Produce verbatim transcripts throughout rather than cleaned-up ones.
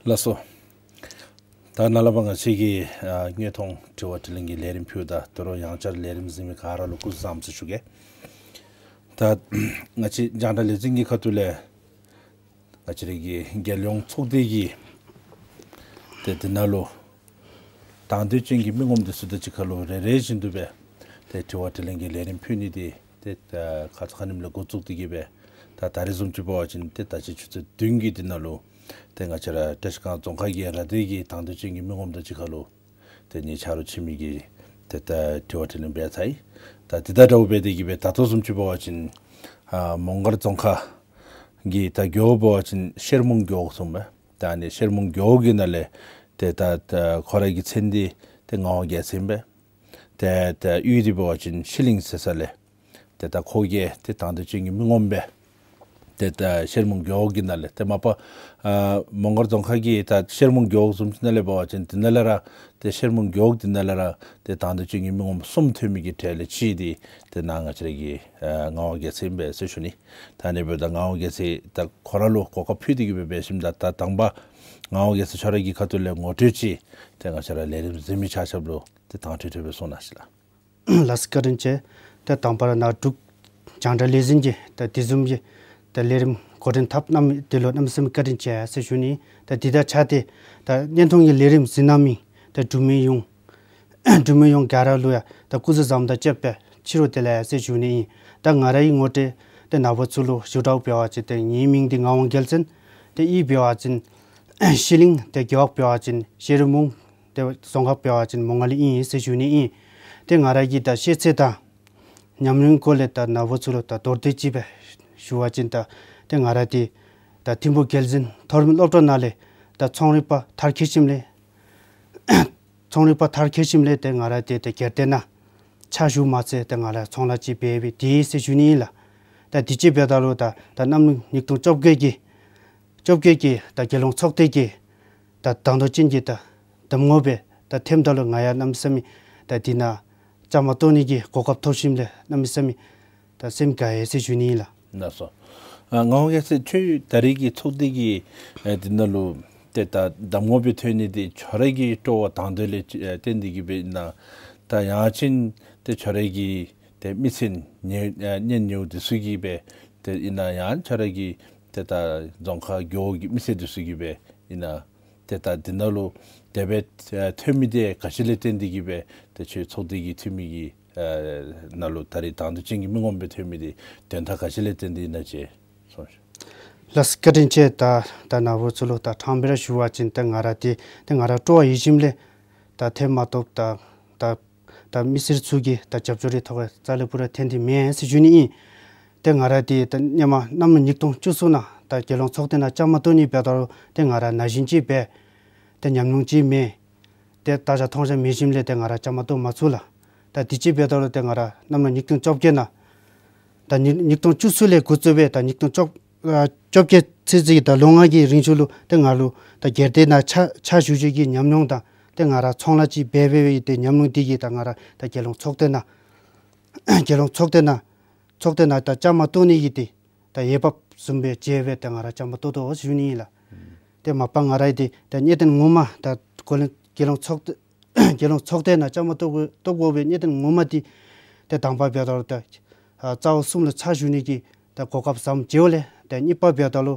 ལགས་སོ། ད་ནཱ་ལས་ཕར་ང་བཅས་ཀྱི་ཨ་དངོས་མཐོང་དྲི་བ་དྲིས་ལན་གྱི་ལས་རིམ་ཕུལཝ་ད་དོ་རུང་ཡང་བསྐྱར་ལས་རིམ་གཟིགས་མི་ག་ར་ལུ་སྐུ་གཟུགས་བཟང་པོ་ཟེར་ཞུ་གེ། ད་ང་བཅས་རྒྱང་བསྒྲགས་ལས་འཛིན་གྱི་ཁ་ཐུག་ལས་ང་བཅས་རའི་གི་རྒྱལ་ཡོངས་ཚོགས་སྡེ་གི་ཏེ་འདི་ནང་ལུ་དང་འདོད་ཅན་གྱི་མི་ངོམ་འདི་ཚུ་དང་གཅིག་ཁར་ལུ་རེ་རེ་བཞིན་དུ་སྦེ་ཏེ་དྲི་བ་དྲིས་ལན་གྱི་ལས་རིམ་ཕུལ་ནི་འདི་ཏེ་ད་ཁ་ཙ་ཁ་ཉིནམ་ལས་འགོ་བཙུགས་ཏེ་གི་སྦེ་ད་ད་རིས་བཟུམ་ཅིག་འབད་བ་ཅིན་ཏེ་ད་ཅི་ཆུ་ཚོད་བདུན་གྱི་འདི་ནང་ལུ་ཏེ་ང་བཅས་ར་བཀྲིས་སྒང་རྫོང་ཁག་གི་ར་སྡེ་གི་དང་འདོད་ཅན་གྱི་མི་ངོམ་དང་གཅིག་ཁར་ལུ་ཏེ་ངེའི་ཆ་རོགས་འཆི་མེད་ཀྱིས་ཏེ་ད་དྲི་བ་དྲིས་ལན་འབད་ཚར་ཡི། ད་འདི་དང་འདྲཝ་སྦེ་དེ་གི་སྦེ་ད་ལྟོ་བཟུམ་ཅིག་འབད་བ་ཅིན་ཨ་མོང་སྒར་རྫོང་ཁག་གི་ད་རྒེད་འོག་འབད་བ་ཅིན་ཤེར་མོང་རྒེད་འོག་བཟུམ་སྦེ། ད་ཨ་ནི་ཤེར་མོང་རྒེད་འོག་གི་ནང་ལས་ཏེ་ད་ད་ཁོ་རའི་གི་མཚན་འདི་ཏེ་ངག་དབང་རྒྱལ་མཚན་སྦེ། ཏེ་ད་གཡུས་འདི་འབད་བ་ཅིན་ཤི་ལིང་ཟེར་ས་ལས། ཏེ་ད་ཁོ་གིས་ཏེ་དང་འདོད་ཅན་གྱི་མི་ངོམ་སྦེ་ཏེ་ད་ཤེར་མོང་རྒེད་འོག་གི་ནང་ལས་ཏེ་མ་པ་ཨ་མོང་སྒར་རྫོང་ཁག་གི་ད་ཤེར་མོང་རྒེད་འོག་བཟུམ་ཅིག་ནང་ལས་འབད་བ་ཅིན་འདི་ནང་ལས་ར་ཏེ་ཤེར་མོང་རྒེད་འོག་འདི་ནང་ལས་ར་ཏེ་དང་འདོད་ཅན་གྱི་མི་ངོམ་གསུམ་ཐོན་མི་གི་གྲས་ལས་གཅིག་འདི་ཏེ་ནཱ་ང་བཅས་རའི་གི་ཨ་ངག་དབང་རྒྱལ་མཚན་སྦེ་ཟེར་ཞུ་ནི། ད་ཨ་ནི་འབདཝ་ད་ངག་དབང་རྒྱལ་མཚན་ད་ཁོ་ར་ལུ་གོ་སྐབས་ཕུལ་ཏེ་གི་སྦེ་འབད་ཞིནམ་ད་ད་དང་པ་ངག་དབང་རྒྱལ་མཚན་ཁྱོད་རའི་གི་ཁ་ཐུག་ལས་ངོ་སྤྲོད་ཅིག་ཏེ་ང་བཅས་ར་ལས་རིམ་གཟིགས་མི་ཆ་ཁྱབ་ལུ་ཏེ་དྭངས་འཕྲོས་འཕྲོས་སྦེ་གསུང་གནང་ཞིག་ལགས། ལགས་སོ། བཀའ་དྲིན་ཆེ། ད་དང་པ་ར་ནཱ་འབྲུག་རྒྱང་བསྒྲགས་ལས་འཛིན་གྱིས་ད་དེ་བཟུམ་གྱི་ད་ལས་རིམ་འགོ་འདྲེན་འཐབ་གནང་མི་འདི་ལུ་གནམ་མེད་ས་མེད་བཀའ་དྲིན་ཆེ་ཟེར་ཞུ་ནི། ད་འདི་དང་ཆ་སྟེ་ད་བརྙན་ཐུང་གི་ལས་རིམ་གཟིགས་གནང་མི་ད་འབྲུག་མི་ཡོངས་འབྲུག་མི་ཡོངས་ག་ར་ལུ་ཡང་ད་སྐུ་གཟུགས་བཟང་པོ་དང་བཅས་པའི་ཕྱི་རུ་བདེ་ལེགས་ཟེར་ཞུ་ནི་ཨིན། ད་ང་རའི་ངོ་སྤྲོད་ད་ནཱ་བུ་ཚུ་ལུ་ཞུ་དགོཔ་འབད་བ་ཅིན་ད་ངེའི་མིང་འདི་ངག་དབང་རྒྱལ་མཚན། ད་གཡུས་འབད་བ་ཅིན་ཤི་ལིང་། ད་རྒེད་འོག་འབད་བ་ཅིན་ཤེར་མོང་། ད་རྫོང་ཁག་འབད་བ་ཅིན་མོང་སྒར་ལས་ཨིན་ཟེར་ཞུ་ནི་ཨིན། ད་ང་ར་གི་ད་ཤེས་ཚད་དང་ཉམས་མྱོང་སྐོར་ལས་ད་ནཱ་བུ་ཚུ་ལུ་ད་མདོར་བསྡུས་ཅིག་སྦེ་ཞུ་བ་ཅིན་ད་ད་ང་ར་འདི་ད་ཐིམ་ཕུག་རྒྱལ་འཛིན་མཐོ་རིམ་སློབ་གྲྭ་ནང་ལས་ད་ཚོང་རིག་པ་མཐར་འཁྱོལ་ཞིནམ་ལས་ཚོང་རིག་པ་མཐར་འཁྱོལ་ཞིནམ་ལས་ད་ང་ར་འདི་ད་སྒེར་སྡེ་ནང་ཕྱག་ཞུ་མ་ཚད་ད་ང་ར་ཚོང་ལཱ་ཅིག་འབད་འབད་དེ་ཟེར་ཞུ་ནི་ཨིན་ལགས། ད་དེ་ཅིག་འབདཝ་ད་ལུ་ད་ད་གནམ་ལོ་ཉིས་སྟོང་བཅོ་བརྒྱད་ཀྱི་བཅོ་བརྒྱད་ཀྱི་ད་རྒྱལ་ཡོངས་ཚོགས་སྡེ་གི་ད་དང་འདོད་ཅན་གྱི་ད་གདམ་ངོ་སྦེ་ད་ཐོནམ་ད་ལུ་ང་ཡང་གནམ་མེད་ས་མེད་ད་འདི་ནང་བཅའ་མར་གཏོགས་ནི་གི་གོ་སྐབས་ཐོབ་ཞིནམ་ལས་གནམ་མེད་ས་མེད་ད་སེམས་དགའ་ཡི་ཟེར་ཞུ་ནི་ཨིན་ལགས། ལགས་སོ། ཨ་ངག་དབང་རྒྱལ་མཚན་ཁྱོད་ད་རིས་ཀྱི་ཚོགས་སྡེ་གི་ཨེ་འདི་ནང་ལུ་ཏེ་ད་གདམ་ངོ་སྦེ་ཐོན་ནི་འདི་ཁྱོད་རའི་གི་སྤྲོ་བ་དང་འདོད་ལས་ཨེ་བརྟེན་ཏེ་གི་སྦེ་ཨིན་ན། ད་ཡང་ཅིན་ཏེ་ཁྱོད་རའི་གི་ཏེ་མི་ཚན་ཉེ་ཨེ་གཉེན་ཉེཝ་འདི་ཚུ་གིས་སྦེ་ཏེ་ཨིན་ན་ཡང་ཁྱོད་རའི་གི་ཏེ་ད་རྫོང་ཁག་རྒེད་འོག་གི་མི་སེར་འདི་ཚུ་གིས་སྦེ་ཨིན་ན། ཏེ་ད་འདི་ནང་ལུ་དེ་སྦེ་ཨེ་ཐོན་མི་འདི་ག་ཅི་ལས་བརྟེན་ཏེ་གི་སྦེ་ཏེ་ཁྱོད་ཚོགས་སྡེ་གི་འཐུས་མི་གི་ཨེ་ནང་ལུ་ད་རིས་དང་འདོད་ཅན་གྱི་མི་ངོམ་སྦེ་ཐོན་མི་འདི་དོན་དག་ག་ཅི་ལས་བརྟེན་ཏེ་ཨིན་ན་ཅིག་གསུངས་ཤིག། ལགས་སོ། བཀའ་དྲིན་ཆེ། ད་ད་ནཱ་བུ་ཚུ་ལུ་ད་ཕྲང་སྦེ་ར་ཞུ་བ་ཅིན་ད་ང་ར་འདི་ད་ང་ར་སྤྲོ་བ་ཡོད་ཞིནམ་ལས་ད་ཐོནམ་མ་གཏོགས་ད་ད་ད་མི་སེར་ཚུ་གི་ད་རྒྱབ་སྐྱོར་རེ་ཐོག་ཁར་རྩ་ལས་པུ་ར་ཐོན་ཏེ་མེན་ཟེར་ཞུ་ནི་ཨིན། ཏེ་ང་ར་འདི་ད་སྔོན་མ་གནམ་ལོ་ཉིས་སྟོང་བཅུ་གསུམ་ནང་ད་རྒྱལ་ཡོངས་ཚོགས་སྡེ་ནང་བཅའ་མར་གཏོགས་ནི་འབདཝ་ད་ལུ་ཏེ་ང་ར་ན་གཞོན་ཅིག་སྦེ་ཏེ་ཉམས་མྱོང་ཅིག་མེད། ཏེ་ལྟ་རྒྱ་མཐོང་རྒྱ་མེད་ཞིནམ་ལས་ཏེ་ང་ར་བཅའ་མར་གཏོགས་མ་ཚུགས་ལགས། ད་དེ་ཅིག་འབདཝ་ད་ལུ་ཏེ་ང་ར་གནམ་ལོ་ཉིས་སྟོང་བཅོ་བརྒྱད་ནང་ད་ཉིས་ཉིས་སྟོང་བཅུ་གསུམ་ལས་འགོ་བཙུགས་སྦེ་ད་ཉིས་སྟོང་བཅོ་ཨ་བཅོ་བརྒྱད་ཚུན་ཚོད་ཀྱི་ད་ལོ་ལྔ་གི་རིང་ཚུ་ལུ་ཏེ་ང་ལུ་ད་སྒེར་སྡེ་ནང་ཕྱག་ཕྱག་ཞུ་ཞུ་གི་ཉམས་མྱོང་དང་ཏེ་ང་ར་ཚོང་ལཱ་ཅིག་འབད་འབད་འབད་ཏེ་ཉམས་མྱོང་འདི་གིས་ད་ང་ར་ད་རྒྱལ་ཡོངས་ཚོགས་སྡེ་ནང་རྒྱལ་ཡོངས་ཚོགས་སྡེ་ནང་ཚོགས་སྡེ་ནང་ད་བཅའ་མར་གཏོགས་ནི་གི་ཏེ་ད་འོས་འབབ་བཟུམ་སྦེ་མཇལ་སྦེ་ད་ང་ར་བཅའ་མར་གཏོགས་དོ་ཟེར་ཞུ་ནི་ཨིན་ལགས། ཏེ་མ་པ་ང་ར་འདི་ད་གནད་དོན་ངོ་མ་ད་གོ་ལན་རྒྱལ་ཡོངས་ཚོགས་སྡེ་རྒྱལ་ཡོངས་ཚོགས་སྡེ་ནང་བཅའ་མར་གཏོགས་དགོ་གཏོགས་དགོ་པའི་གནད་དོན་ངོ་མ་འདི་ཏེ་དང་པ་འབདཝ་ད་ལུ་ད་ཨ་རྩ་བ་གསུམ་ལུ་ཕྱག་ཞུ་ནི་གི་ད་གོ་སྐབས་བཟུམ་མཇལཝ་ལས་ད་གཉིས་པ་འབདཝ་ད་ལུ་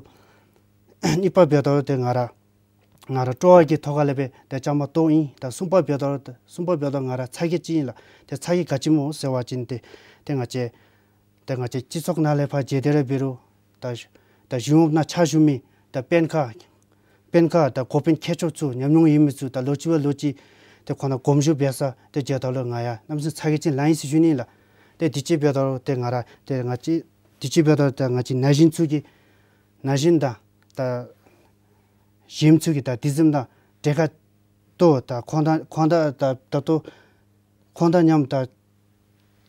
གཉིས་པ་འབདཝ་ད་ལུ་ཏེ་ང་ར་ང་ར་སྤྲོ་བ་གི་ཐོག་ཁ་ལས་སྦེ་ད་བཅའ་མར་གཏོགས་ཨིན། ད་གསུམ་པ་འབདཝ་ད་ལུ་ད་གསུམ་པ་འབདཝ་ད་ང་ར་ཚ་གྱང་ཅིག་ཨིན་ལགས། ཏེ་ཚ་གྱང་ག་ཅི་སྨོ་ཟེར་བ་ཅིན་ཏེ་ཏེ་ང་བཅས་ཏེ་ང་བཅས་སྤྱི་ཚོགས་ནང་ལས་ཕར་མཇལ་ཏེ་ར་འབད་རུང་ད་ད་གཞུང་གཡོག་ནང་ཕྱག་ཞུ་མི་ད་དཔོན་ཁག་དཔོན་ཁག་ད་འགོ་དཔོན་མཁས་མཆོག་ཚུ་ཉམས་མྱོང་ཡོད་མི་ཚུ་ད་ལོ་གཅིག་བ་ལོ་གཅིག་ཏེ་ཁོང་ནང་དགོངས་ཞུ་འབད་ས་ཏེ་མཇལཝ་ད་ལུ་ང་ཡང་གནམ་མེད་ས་མེད་ཚ་གྱང་ཅིག་ལང་ཡི་ཟེར་ཞུ་ནི་ཨིན་ལགས། ཏེ་དེ་ཅིག་འབདཝ་ད་ལུ་ཏེ་ང་ར་ཏེ་ང་བཅས་དེ་ཅིག་འབདཝ་ད་ལུ་ཏེ་ང་བཅས་ན་གཞོན་ཚུ་གི་ན་གཞོན་དང་ད་གཞོནམ་ཚུ་གི་ད་དེ་བཟུམ་ད་གྲལ་ཁར་གཏོགས་ད་ཁོང་དང་ཁོང་དང་ད་ད་ལྟོ་ཁོང་དང་མཉམ་ད་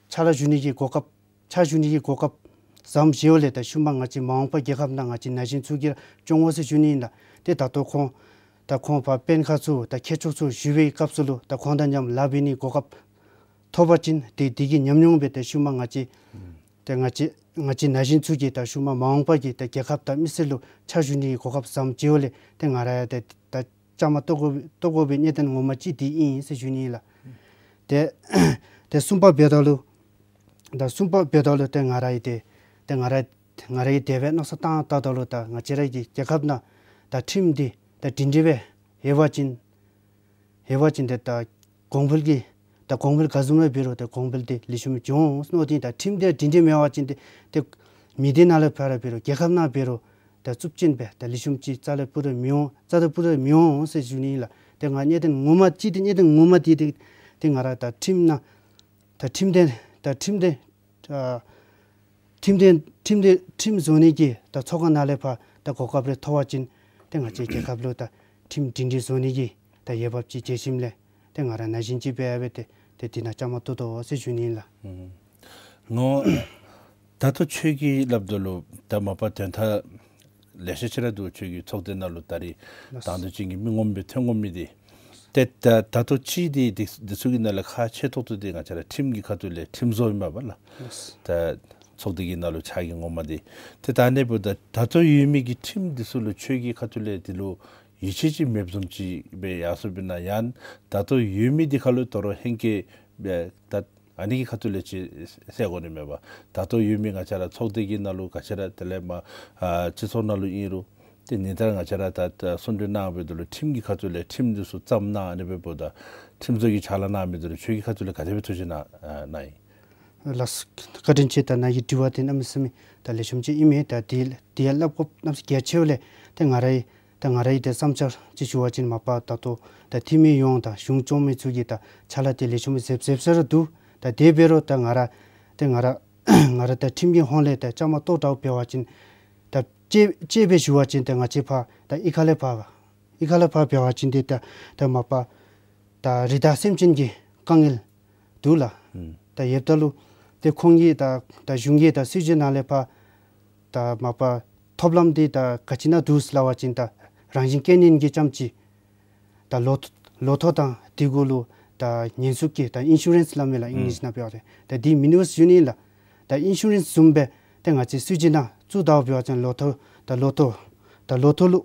ཕྱག་ལཱ་ཞུ་ནི་གི་གོ་སྐབས་ཕྱག་ཞུ་ནི་གི་གོ་སྐབས་བཟུམ་མཇལཝ་ལས་ད་ཤུལ་མ་ང་བཅས་མ་འོངས་པ་རྒྱལ་ཁབ་ནང་ང་བཅས་ན་གཞོན་ཚུ་གིས་སྐྱོང་དགོ་ཟེར་ཞུ་ནི་ཨིན་ལགས། ཏེ་ད་ལྟོ་ཁོང་ད་ཁོང་ཕར་དཔོན་ཁག་ཚུ་ད་མཁས་མཆོག་ཚུ་ཞུ་བའི་སྐབས་སུ་ལུ་ད་ཁོང་དང་མཉམ་ལཱ་འབད་ནི་གོ་སྐབས་ཐོབ་པ་ཅིན་ཏེ་དེ་གི་ཉམས་མྱོང་སྦེ་ཏེ་ཤུལ་མ་ང་བཅས་ ཏེ་ང་བཅས་ང་བཅས་ན་གཞོན་ཚུ་གིས་ད་ཤུལ་མ་མ་འོངས་པ་གི་ད་རྒྱལ་ཁབ་དང་མི་སེར་ལུ་ཕྱག་ཞུ་ནི་གི་གོ་སྐབས་བཟངམ་ཅིག་ཡོད་ལས་ཏེ་ང་ར་ཡང་ཏེ་ད་བཅའ་མར་གཏོགས་དགོ་གཏོགས་དགོ་པའི་གནད་དོན་ངོ་མ་ཅིག་འདི་ཨིན་ཟེར་ཞུ་ནི་ཨིན་ལགས། ཏེ་ཏེ་གསུམ་པ་འབདཝ་ད་ལུ་ད་གསུམ་པ་འབདཝ་ད་ལུ་ཏེ་ང་ར་ཡང་ཏེ་ཏེ་ང་ར་ང་ར་གི་དེ་སྦེ་མནོ་བསམ་བཏང་ད་ལྟོ་ལུ་ད་ང་བཅས་ར་གི་རྒྱལ་ཁབ་ནང་ད་ཁྲིམས་འདི་ད་སྒྲིང་སྒྲི་སྦེ་ཡོད་པ་ཅིན་ཡོད་པ་ཅིན་ཏེ་ད་གོང་འཕེལ་གྱི་ད་གོང་འཕེལ་ག་བཟུམ་ར་འབད་རུང་ད་གོང་འཕེལ་འདི་ལེགས་ཤོམ་འགྱོ་འོང་ཟེར་མནོ་སྟེ། ད་ཁྲིམས་འདི་སྒྲིང་སྒྲི་མེད་པ་ཅིན་ཏེ་ཏེ་མི་སྡེ་ནང་ལས་ཕར་འབད་རུང་རྒྱལ་ཁབ་ནང་འབད་རུང་ད་རྩུབ་ཅན་སྦེ་ད་ལེགས་ཤོམ་ཅིག་རྩ་ལས་སྤུ་ར་མི་འོང་རྩ་ལས་སྤུ་ར་མི་འོང་ཟེར་ཞུ་ནི་ཨིན་ལགས། ཏེ་ང་གནད་དོན་ངོ་མ་ཅིག་ཏེ་གནད་དོན་ངོ་མ་འདི་ཏེ་ཏེ་ང་ར་ད་ཁྲིམས་ནང་ད་ཁྲིམས་དེ་ད་ཁྲིམས་དེ་ཨ་ཁྲིམས་དེ་ཁྲིམས་དེ་ཁྲིམས་བཟོ་ནི་གི་ད་ཚོགས་ཁང་ནང་ལས་ཕར་ད་གོ་སྐབས་རེ་ཐོབ་པ་ཅིན་ཏེ་ང་བཅས་རྒྱལ་ཁབ་ལུ་ད་ཁྲིམས་སྒྲིང་སྒྲི་བཟོ་ནི་གི་ད་འོས་འབབ་ཅིག་མཇལ་ཞིནམ་ལས་ཏེ་ང་ར་ན་གཞོན་ཅིག་འབད་འབད་ཏེ་ཏེ་འདི་ནང་བཅའ་མར་གཏོགས་དོ་ཟེར་ཞུ་ནི་ཨིན་ལགས། ཨུམ། ནོ། ད་ལྟོ་ཁྱོད་ཀྱིས་སླབ་དོ་ལུ་ད་མ་པ་དོན་དག་ལེ་ཤ་ཅིག་ར་འདུག། ཁྱོད་ཀྱི་ཚོགས་སྡེ་ནང་ལུ་ད་རིས་ལགས། དང་འདོད་ཅན་གྱི་མི་ངོམ་སྦེ་ཐོན་འོང་མི་འདི། ཏེ་ད་ད་ལྟོ་ཅིག་འདི་འདི་འདི་ཚུ་གི་ནང་ལས་ཁག་ཆེ་ཏོག་ཏོ་འདི་ང་བཅས་ར་ཁྲིམས་ཀྱི་ཁ་ཐུག་ལས་ཁྲིམས་བཟོ་ཨིན་མས་པ་ལགས། ལགས། ད་ཚོགས་སྡེ་གི་ནང་ལུ་ཕྱག་གི་ངོ་མ་འདི། ཏེ་ད་ཨ་ནི་འབདཝ་ད་ད་ལྟོ་ཡོད་མི་གི་ཁྲིམས་འདི་ཚུ་ལུ་ཁྱོད་ཀྱི་ཁ་ཐུག་ལས་འདི་ལུ་ཡིད་ཆེས་ཅིག་མེདཔ་བཟུམ་ཅིག་སྦེ་ཡར་སོངམ་ཨིན་ན་ཡང་ད་ལྟོ་ཡོད་མི་འདི་ཁ་ལུ་དོ་རུང་ཧེང་སྐལ་སྦེ་ད་ཨ་ནི་གི་ཁ་ཐུག་ལས་ཅིག་ཟེར་དགོ་ནི་མས་པ། ད་ལྟོ་ཡོད་མི་ང་བཅས་ར་ཚོགས་སྡེ་གི་ནང་ལུ་ག་ཅི་ར་དེ་ལས་མར་ཨ་སྤྱི་ཚོགས་ནང་ལུ་ཨིན་རུང་ཏེ་ཉིན་ལྟར་ང་བཅས་ར་ད་ད་གསུང་གྲོས་གནང་འབདཝ་ད་ལུ་ཁྲིམས་ཀྱི་ཁ་ཐུག་ལས་ཁྲིམས་འདི་ཚུ་བརྩམ་གནང་ཨ་ནི་འབདཝ་ད་ཁྲིམས་བཟོ་གི་ཕྱག་ལཱ་གནང་མི་འདི་ལུ་ཁྱོད་ཀྱི་ཁ་ཐུག་ལས་ག་དེ་སྦེ་ཐུགས་བཞེད་གནང་ཨ་གནང་ཡི། ལགས། བཀའ་དྲིན་ཆེ། ད་ནཱ་གི་དྲི་བ་འདི་གནམ་མེད་ས་མེད་ད་ལེགས་ཤོམ་ཅིག་ཨིན་མས། ད་འདི་འདི་ཡང་སླབ་དགོཔ་གནམ་མེད་ས་མེད་གལ་ཆེཝ་ལས་ཏེ་ང་ར་ཡང་ད་ང་ར་ཡང་ཏེ་བསམ་འཆར་ཅིག་ཞུ་བ་ཅིན་མ་པ་ད་ལྟོ་ད་འཐུས་མི་ཡོངས་དང་གཞུང་སྐྱོང་མི་ཚུ་གིས་ད་ཕྱག་ལཱ་འདི་ལེགས་ཤོམ་མཛདཔ་མཛདཔ་ས་ར་འདུག། ད་དེ་འབད་རུང་ད་ང་ར་ཏེ་ང་ར་ང་ར་ད་ཁྲིམས་ཀྱི་ཧོངས་ལས་ད་བཅའ་མར་གཏོགས་དྲགས་འབད་བ་ཅིན་ད་དཔྱེ་དཔྱེ་སྦེ་ཞུ་བ་ཅིན་ད་ང་བཅས་ཕར་ད་གཡུས་ཁ་ལས་ཕར་གཡུས་ཁ་ལས་ཕར་འབད་བ་ཅིན་ཏེ་ད་ད་མ་པ་ད་རི་དྭགས་སེམས་ཅན་གྱི་དཀའ་ངལ་འདུག་ལགས། ཨུམ། ད་ཡོདཔ་ད་ལུ་ཏེ་ཁོང་གིས་ད་ད་གཞུང་གིས་ད་སྲིད་བྱུས་ནང་ལས་ཕར་ད་མ་པ་ཐོབ་ལམ་འདི་ད་ག་ཅི་ནང་འདུག་ཟེར་སླབ་པ་ཅིན་ད་རང་བཞིན་རྐྱེན་ངན་གྱི་རྐྱངམ་ཅིག་ད་ལོ་ཐོ་ལོ་ཐོ་དང་དེ་གུ་ལུ་ད་ཉེན་སྲུང་གི་ད་ཨིན་ཤུ་རེནསི་སླབ་མས་ལགས། ཨིང་ལིཤ་ནང་འབད་བ་ཅིན་ད་འདི་མིན་འདུག་ཟེར་ཞུ་ནི་ལགས། ད་ཨིན་ཤུ་རེནསི་བཟུམ་སྦེ་ཏེ་ང་བཅས་སྲིད་བྱུས་ནང་བཙུགས་ད་འབད་བ་ཅིན་ལོ་ཐོ་ད་ལོ་ཐོ་ད་ལོ་ཐོ་ལུ་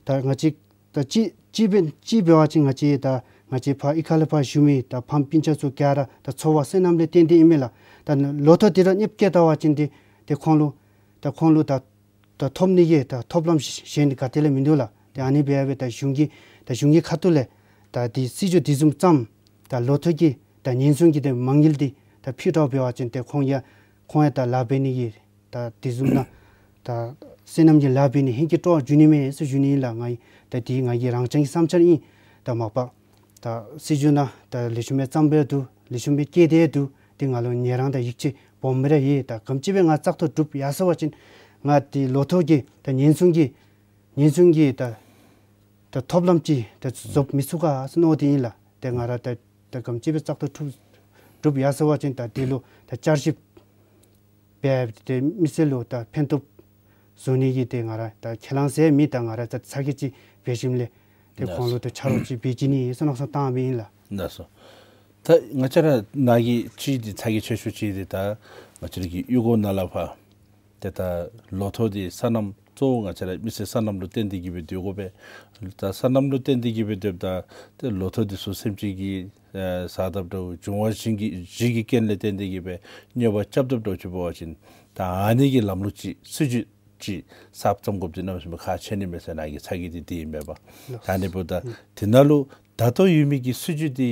ད་ང་བཅས་ད་ཅིག་ཅིག་འབད་ཅིག་འབད་བ་ཅིན་ང་བཅས་ད་ང་བཅས་ཕར་གཡུས་ཁ་ལས་ཕར་བཞུགས་མི་ད་ཕམ་སྤུན་ཆ་ཚུ་ག་ར་ད་འཚོ་བ་བསོད་ནམས་ལས་བརྟེན་ཏེ་ཨིན་མས་ལགས། ད་ལོ་ཐོ་འདི་ར་གནོདཔ་བཀལ་ད་པ་ཅིན་ཏེ་ཏེ་ཁོང་ལུ་ད་ཁོང་ལུ་ད་ད་ཐོབ་ནི་གི་ད་ཐོབ་ལམ་གཞན་ག་ཏེ་ལས་མིན་འདུག་ལགས། ཏེ་ཨ་ནི་འབད་འབད་ད་གཞུང་གི་ད་གཞུང་གི་ཁ་ཐུག་ལས་ད་འདི་སྲིད་བྱུས་འདི་བཟུམ་བརྩམ་ད་ལོ་ཐོ་གི་ད་ཉེན་སྲུང་གི་ད་མ་དངུལ་འདི་ད་ཕུལ་ད་འབད་བ་ཅིན་ཏེ་ཁོང་ཡང་ཁོང་ཡང་ད་ལཱ་འབད་ནི་གི་ད་དེ་བཟུམ་ནང་ད་བསོད་ནམས་ཀྱི་ལཱ་འབད་ནི་ཧིང་གི་སྤྲོ་བ་འགྱོ་ནི་མས་ཟེར་ཞུ་ནི་ཨིན་ལགས། ང་ད་འདི་ང་གི་རང་རྐྱང་གི་བསམ་འཆར་ཨིན། ད་མ་པ་ད་སྲིད་བྱུས་ནང་ད་ལེགས་ཤོམ་སྦེ་བརྩམས་སྦེ་འདུག། ལེགས་ཤོམ་སྦེ་བཀལ་ཏེ་འདུག། ཏེ་ང་ལུ་ཉན་རང་དང་ཡིད་ཆེས་སྦོམ་སྦེ་ར་ཡོད། ད་ག་དེམ་ཅིག་སྦེ་ང་བཙག་འཐུ་གྲུབ་ཡར་སོང་པ་ཅིན་ང་འདི་ལོ་ཐོ་གི་ད་ཉེན་སྲུང་གི་ཉེན་སྲུང་གི་ད་ད་ཐོབ་ལམ་ཅིག་ད་རྫོགས་མི་ཚུགས་ག་ཟེར་མནོ་སྟེ་ཨིན་ལགས། ཏེ་ང་ར་ད་ད་ག་དེམ་ཅིག་སྦེ་བཙག་འཐུ་གྲུབ་གྲུབ་ཡར་སོང་པ་ཅིན་ད་འདི་ལུ་ད་བསྐྱར་ཞིབ་འབད་དེ་མི་སེར་ལུ་ད་ཕན་ཐོགས་བཟོ་ནི་གི་ཏེ་ང་ར་ད་ཁས་བླངས་ཟེར་མེད། ད་ང་ར་ད་ཚ་གྱང་ཅིག་འབད་ཞིནམ་ལས་ཏེ་ཁོང་ལུ་ད་ཕྱག་རོགས་ཅིག་འབད་བྱིན་ནི་ཟེར་མནོ་བསམ་བཏངམ་ཨིན་ལགས། ལགས་སོ། ད་ང་བཅས་ར་ནཱ་གི་ཅིག་འདི་ཚ་གྱང་ཆེ་ཤོས་ཅིག་འདི་ད་ང་བཅས་ར་གི་གཡུས་སྒོ་ནང་ལས་ཕར་ཏེ་ད་ལོ་ཐོ་འདི་སོ་ནམ་གཙོ་བོ་ང་བཅས་ར་མི་སེར་སོ་ནམ་ལུ་བརྟེན་ཏེ་གི་སྦེ་སྡོད་དགོ་པས། ད་སོ་ནམ་ལུ་བརྟེན་ཏེ་གི་སྦེ་སྡོདཔ་ད་ཏེ་ལོ་ཐོ་འདི་ཚུ་སེམས་ཅན་གྱིས་ཨེ་ཟ་དཔ་འདྲཝ་འབྱུང་བ་བཞི་གི་བཞི་གི་རྐྱེན་ལས་བརྟེན་ཏེ་གི་སྦེ་གནོད་པ་རྐྱབ་དཔ་འདྲཝ་ཅིག་འབད་བ་ཅིན་ད་ཨ་ནི་གི་ལམ་ལུགས་ཅིག་སྲིད་བྱུས་ཅིག་གསརཔ་བརྩམ་དགོཔ་འདི་གནམ་མེད་ས་མེད་ཁག་ཆེ་ནི་མས་ཟེར་ནཱ་གི་ཚ་གྱང་འདི་འདི་ཨིན་པས་པ། ད་ཨ་ནི་འབདཝ་ད་དེ་ནང་ལུ་ད་ལྟོ་ཡོད་མི་གི་སྲིད་བྱུས་འདི་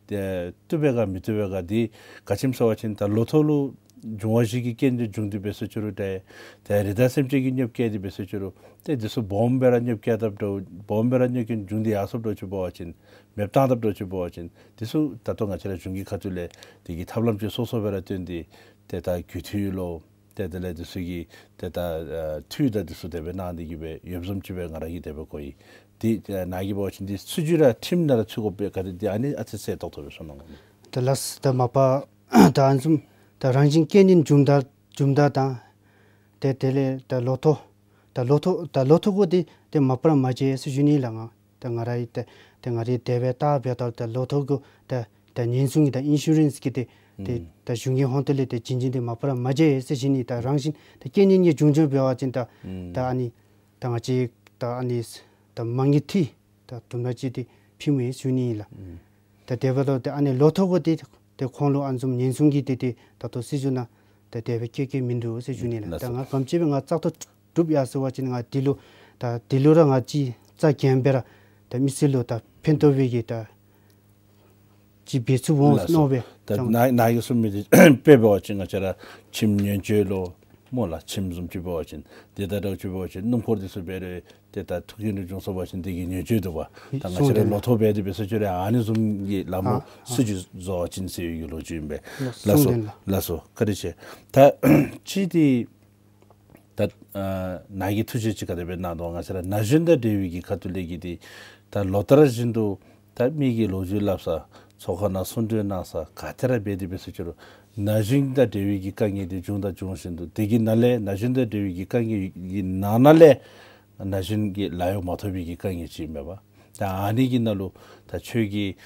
ཏེ་བཏུབ་པས་ག་མི་བཏུབ་པས་ག། འདི་ག་ཅི་སྨོ་ཟེར་བ་ཅིན་ད་ལོ་ཐོ་ལུ་འབྱུང་བ་བཞི་གི་རྐྱེན་འདི་བྱུང་སྟེ་འབད་སོང་ཅི་རུང་ཏེ་ཏེ་རི་དྭགས་སེམས་ཅན་གྱིས་གནོདཔ་བཀལ་ཏེ་འབད་སོང་ཅི་རུང་ཏེ་འདི་ཚུ་སྦོམ་སྦེ་ར་གནོདཔ་བཀལ་དཔ་འདྲཝ་སྦོམ་སྦེ་ར་གནོད་རྐྱེན་བྱུང་སྟེ་ཡར་སོངམ་འདྲཝ་ཅིག་འབད་བ་ཅིན་མེདཔ་བཏང་དཔ་འདྲཝ་ཅིག་འབད་བ་ཅིན་འདི་ཚུ་ད་ལྟོ་ང་བཅས་ར་གཞུང་གི་ཁ་ཐུག་ལས་དེ་གི་ཐབས་ལམ་ཅིག་སོ་སོ་སྦེ་ར་སྟོན་ཏེ་ཏེ་ད་རྒུད་འཐུས་ལོ་ཏེ་དེ་ལས་འདི་ཚུ་གི་ཏེ་ད་ཨ་འཐུས་དང་འདི་ཚུ་དེ་སྦེ་གནང་སྟེ་གི་སྦེ་ཡོདཔ་བཟུམ་ཅིག་སྦེ་ང་ར་གིས་དེ་སྦེ་གོ་ཡི། ཏེ་ཨ་ནཱ་གིས་འབད་བ་ཅིན་འདི་སྲིད་བྱུས་ར་ཁྲིམས་ནང་ར་ཚུད་དགོ་པས་ག་དེ་འདི་ཨ་ནི་ཨ་ཙི་གསལ་ཏོག་ཏོ་སྦེ་གསུང་གནང་དགོ་མས། ད་ལགས་ད་མ་པ་ད་ཨ་ནི་བཟུམ་ད་རང་བཞིན་རྐྱེན་ངན་འབྱུང་ད་འབྱུང་ད་དང་ཏེ་དེ་ལས་ད་ལོ་ཐོ་ད་ལོ་ཐོ་ད་ལོ་ཐོ་གུ་འདི་ཏེ་མ་པ་ར་མ་མཇལ་ཟེར་ཞུ་ནི་ལགས། ང་ད་ང་ར་ཡང་ཏེ་ཏེ་ང་རའི་དེ་སྦེ་བལྟ་འབདཝ་ད་ད་ལོ་ཐོ་གུ་ད་ད་ཉེན་སྲུང་གི་ད་ཨིན་ཤུ་རེནསི་གི་ཏེ་ ཏེ་ད་གཞུང་གི་ཧོངས་ཏོ་ལས་ཏེ་བྱིན་ཅིག་འདི་མ་པ་ར་མ་མཇལ་ཡི་ཟེར་ཞུ་ནི། ད་རང་བཞིན་ད་རྐྱེན་ངན་གྱི་བྱུང་བྱུངམ་འབད་བ་ཅིན་ད་ད་ཨ་ནི་ད་ང་བཅས་ད་ཨ་ནི་ད་མ་ངེས་ཐིག་ད་དུམ་གྲ་ཅིག་འདི་ཕུལ་མི་ཨིན་ཟེར་ཞུ་ནི་ཨིན་ལགས། ད་དེ་འབདཝ་ད་ཏེ་ཨ་ནི་ལོ་ཐོག་གུ་འདི་ཏེ་ཁོང་ལུ་ཨ་ནི་བཟུམ་ཉེན་སྲུང་གི་འདི་ཏེ་ད་ལྟོ་སྲིད་བྱུས་ནང་ད་དེ་སྦེ་བཀོད་བཀོདཔ་མིན་འདུག་ཟེར་ཞུ་ནི་ལགས། ད་ང་ག་དེམ་ཅིག་སྦེ་ང་བཙག་འཐུ་གྲུབ་ཡར་སོང་པ་ཅིན་ང་འདི་ལུ་ད་འདི་ལུ་ར་ང་ཅིག་རྩ་འགེངས་སྦེ་ར་ད་མི་སེར་ལུ་ད་ཕན་ཐོགས་པའི་གི་ད་ཅིག་འབད་ཚུགས་འོང་ལགས་སོ། མནོ་སྦེ་ད་ནཱ་ནཱ་གིས་གསུངས་མི་འདི་དཔེ་འབད་བ་ཅིན་ང་བཅས་ར་ཁྱིམ་ཉེན་བཅོལ་ལུ་སྨོ་ལགས། ཁྱིམ་བཟུམ་ཅིག་འབད་བ་ཅིན་འདི་ད་ལྟོ་ཅིག་འབད་བ་ཅིན་སྣུམ་འཁོར་འདི་ཚུ་འབད་རུང་ཏེ་ད་ཐུག་རྐྱེན་འདི་བྱུང་སོང་པ་ཅིན་འདི་གི་ཉེན་བཅོལ་འདུག་པ། ད་ང་བཅས་ར་ལོ་ཐོག་འབད་དེ་འབད་ཟེར་ཅི་རུང་ཨ་ནི་བཟུམ་གྱི་ལམ་ལུགས་སྲིད་བྱུས་བཟོ་བ་ཅིན་ཟེར་བའི་གི་ལོ་རྒྱུས་ཨིན་པས། ལགས་སོ་ལགས་སོ། བཀའ་དྲིན་ཆེ། ད་ཅི་འདི་ད་ནཱ་གིས་ཐུགས་བཞེད་ཅིག་ག་དེ་སྦེ་གནང་དོ། ང་བཅས་ར་ན་གཞོན་དང་འབྲེལ་བའི་གི་ཁ་ཐུག་ལས་ཀྱི་འདི་ད་ལོ་ལྟར་བཞིན་དུ་ད་མི་གི་ལོ་རྒྱུས་སླབ་ས་ཚོགས་ཁང་ནང་གསུང་གྲོས་གནང་ས་ག་ཏེ་ར་འབད་དེ་འབད་ཟེར་ཅི་རུང་ན་གཞོན་དང་འབྲེལ་བའི་གི་དཀའ་ངལ་འདི་བྱུང་དང་འབྱུང་བཞིན་དུ་དེ་གི་ནང་ལས་ན་གཞོན་དང་འབྲེལ་བའི་གི་དཀའ་ངལ་གྱི་ནང་ན་ལས་ན་གཞོན་གྱི་ལཱ་གཡོག་མ་ཐོབ་པའི་གི་དཀའ་ངལ་ཅིག་མེན་པ། ད་ཨ་ནི་གི་ནང་ལུ་ད་ཁྱོད་ཀྱིས་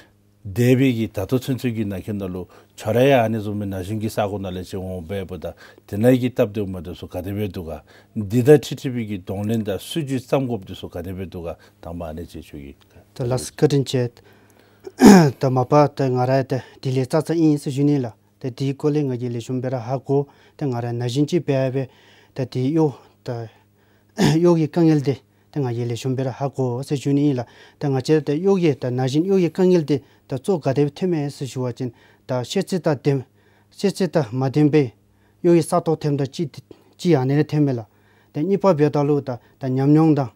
འདས་པའི་གི་ད་ལྟོ་ཚུན་ཚོད་ཀྱི་ནང་འཁོད་ནང་ལུ་ཁྱོད་ར་ཡང་ཨ་ནི་བཟུམ་མའི་ན་གཞོན་གྱི་ས་གོ་ནང་ལས་ཅིག་འོང་སྦེ་འབདཝ་ད་དེ་ནང་གི་སྟབས་བདེཝ་མ་བདེཝ་ཚུ་ག་དེ་སྦེ་འདུག་ག། འདི་དང་འཁྲིལ་འཁྲིལ་བའི་གི་གདོང་ལེན་དང་སྲིད་བྱུས་བརྩམ་དགོཔ་འདི་ཚུ་ག་དེ་སྦེ་འདུག་ག། དང་པ་ཨ་ནི་ཅིག་ཁྱོད་ཀྱིས། ད་ལགས་བཀའ་དྲིན་ཆེ། ད་མ་པ་ད་ང་ར་ད་དེ་ལས་ཙང་ཙང་ཨིན་ཟེར་ཞུ་ནི་ལགས། ད་དེའི་སྐོར་ལས་ང་གིས་ལེགས་ཤོམ་སྦེ་ར་ཧ་གོ། ད་ང་ར་ན་གཞོན་ཅིག་འབད་སྦེ་ད་དེ་གཡོག་ད་གཡོག་གི་དཀའ་ངལ་འདི་ད་ང་གིས་ལེགས་ཤོམ་སྦེ་ར་ཧ་གོ་ཟེར་ཞུ་ནི་ཨིན་ལགས། ད་ང་བཅས་ད་གཡོག་གི་ད་ན་གཞོན་གཡོག་གི་དཀའ་ངལ་འདི་ད་གཙོ་ག་དེ་སྦེ་ཐོནམ་མས་ཟེར་ཞུ་བ་ཅིན་ད་ཤེས་ཚད་དང་ལྡན་ཤེས་ཚད་དང་མ་ལྡན་པའི་གཡོག་གི་ས་སྟོང་ཐོནམ་དང་གཅིག་གཅིག་ཨ་ནི་ར་ཐོནམ་མས་ལགས། ད་གཉིས་པ་འབདཝ་ད་ལུ་ད་ད་ཉམས་མྱོང་དང་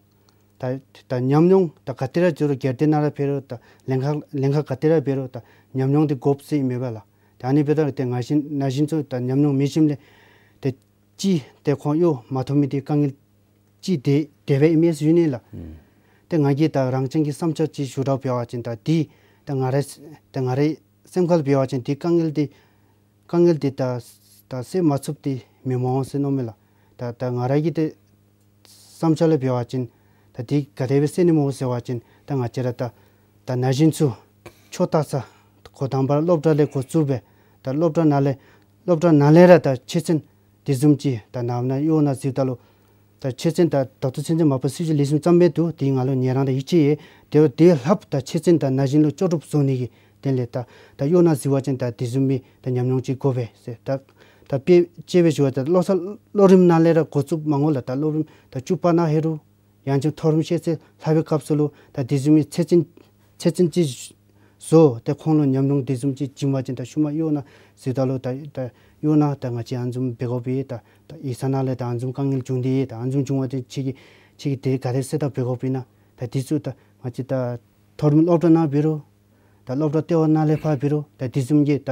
ད་ད་ཉམས་མྱོང་ད་ག་ཏེ་ར་འགྱོ་རུང་སྒེར་སྡེ་ནང་ར་འབད་རུང་ད་ལྷན་ཁག་ལྷན་ཁག་ག་ཏེ་ར་འབད་རུང་ད་ཉམས་མྱོང་འདི་དགོཔ་ཟེར་ཨིན་མས་པ་ལགས། ད་ཨ་ནི་འབདཝ་ད་ཏེ་ན་གཞོན་ན་གཞོན་ཚུ་ད་ཉམས་མྱོང་མེད་ཞིནམ་ལས་ཏེ་ཅིག་ཏེ་ཁོང་གཡོག་མ་ཐོབ་མི་འདི་དཀའ་ངལ་ཅིག་དེ་དེ་སྦེ་ཨིན་མས་ཟེར་ཞུ་ནི་ལགས། ཨུམ། ཏེ་ང་གིས་ད་རང་རྐྱང་གི་བསམ་འཆར་ཅིག་ཞུ་དགོཔ་འབད་བ་ཅིན་ད་འདི་ད་ང་རའི་ད་ང་རའི་སེམས་ཁར་འབད་བ་ཅིན་འདི་དཀའ་ངལ་འདི་དཀའ་ངལ་འདི་ད་ད་སེལ་མ་ཚུགསཔ་འདི་མི་སྨོ་ཟེར་མནོཝ་མས་ལགས། ད་ད་ང་ར་གི་ཏེ་བསམ་འཆར་ལས་འབད་བ་ཅིན་ད་འདི་ག་དེ་སྦེ་སེལ་ནི་སྨོ་ཟེར་བ་ཅིན་ད་ང་བཅས་ར་ད་ད་ན་གཞོན་ཚུ་ཆོས་ལྟ་ས་འགོ་དང་པ་ར་སློབ་གྲྭ་ལས་འགོ་བཙུགས་སྦེ་ད་སློབ་གྲྭ་ནང་ལས་སློབ་གྲྭ་ནང་ལས་ར་ད་ཆོས་ཚན་འདི་བཟུམ་ཅིག་ད་ནང་ན་གཡོག་ནང་འཛུལཝ་ད་ལུ་ད་ཆོས་ཚན་ད་ད་ལྟོ་ཚུན་ཚོད་མ་པ་སྲིད་བྱུས་ལེགས་ཤོམ་བརྩམས་མི་འདུག། དེ་ང་ལུ་ཉེ་རང་དང་ཡིད་ཆེས་ཡོད། དེ་དེ་ལྷགཔ་ད་ཆོས་ཚན་ད་ན་གཞོན་ལུ་ལྕོགས་གྲུབ་བཟོ་ནི་གི་དོན་ལས་ད་ད་གཡོག་ནང་འཛུལ་བ་ཅིན་ད་དེ་བཟུམ་མའི་ད་ཉམས་མྱོང་ཅིག་དགོ་པས་ཟེར། ད་ད་དཔེ་དཔྱེ་སྦེ་ཞུ་བ་ད་བློ་གསར་སློབ་རིམ་ནང་ལས་ར་འགོ་བཙུགསཔ་མ་དགོ་ལགས། ད་སློབ་རིམ་ད་བཅུ་པ་ནང་ཧེ་རུ་ཡང་ཅིན་མཐོ་རིམ་ཤེས་ཚད་ལྷབ་པའི་སྐབས་སུ་ལུ་ད་དེ་བཟུམ་མའི་ཆོས་ཚན་ཆོས་ཚན་ཅིག་བཟོ། ཏེ་ཁོང་ལུ་ཉམས་མྱོང་དེ་བཟུམ་ཅིག་བྱིན་པ་ཅིན་ད་ཤུལ་མ་གཡོག་ནང་འཛུལཝ་ད་ལུ་ད་ད་གཡོག་ནང་ད་ང་བཅས་ཨ་ནི་བཟུམ་འབད་དགོ་པས། ད་ད་ཡིག་ཚང་ནང་ལས་ད་ཨ་ནི་བཟུམ་དཀའ་ངལ་བྱུང་སྟེ་ད་ཨ་ནི་བཟུམ་བྱུང་བ་ཅིན་ཁྱོད་ཀྱིས་ཁྱོད་ཀྱིས་དེ་ག་དེ་སྦེ་སེལ་ཐབས་འབད་དགོ་པས་ན། ད་དེ་ཚུ་ད་ང་བཅས་ད་མཐོ་རིམ་སློབ་གྲྭ་ནང་འབད་རུང་ད་སློབ་གྲྭ་ལྟེ་བ་ནང་ལས་ཕར་འབད་རུང་ད་དེ་བཟུམ་གྱི་ད་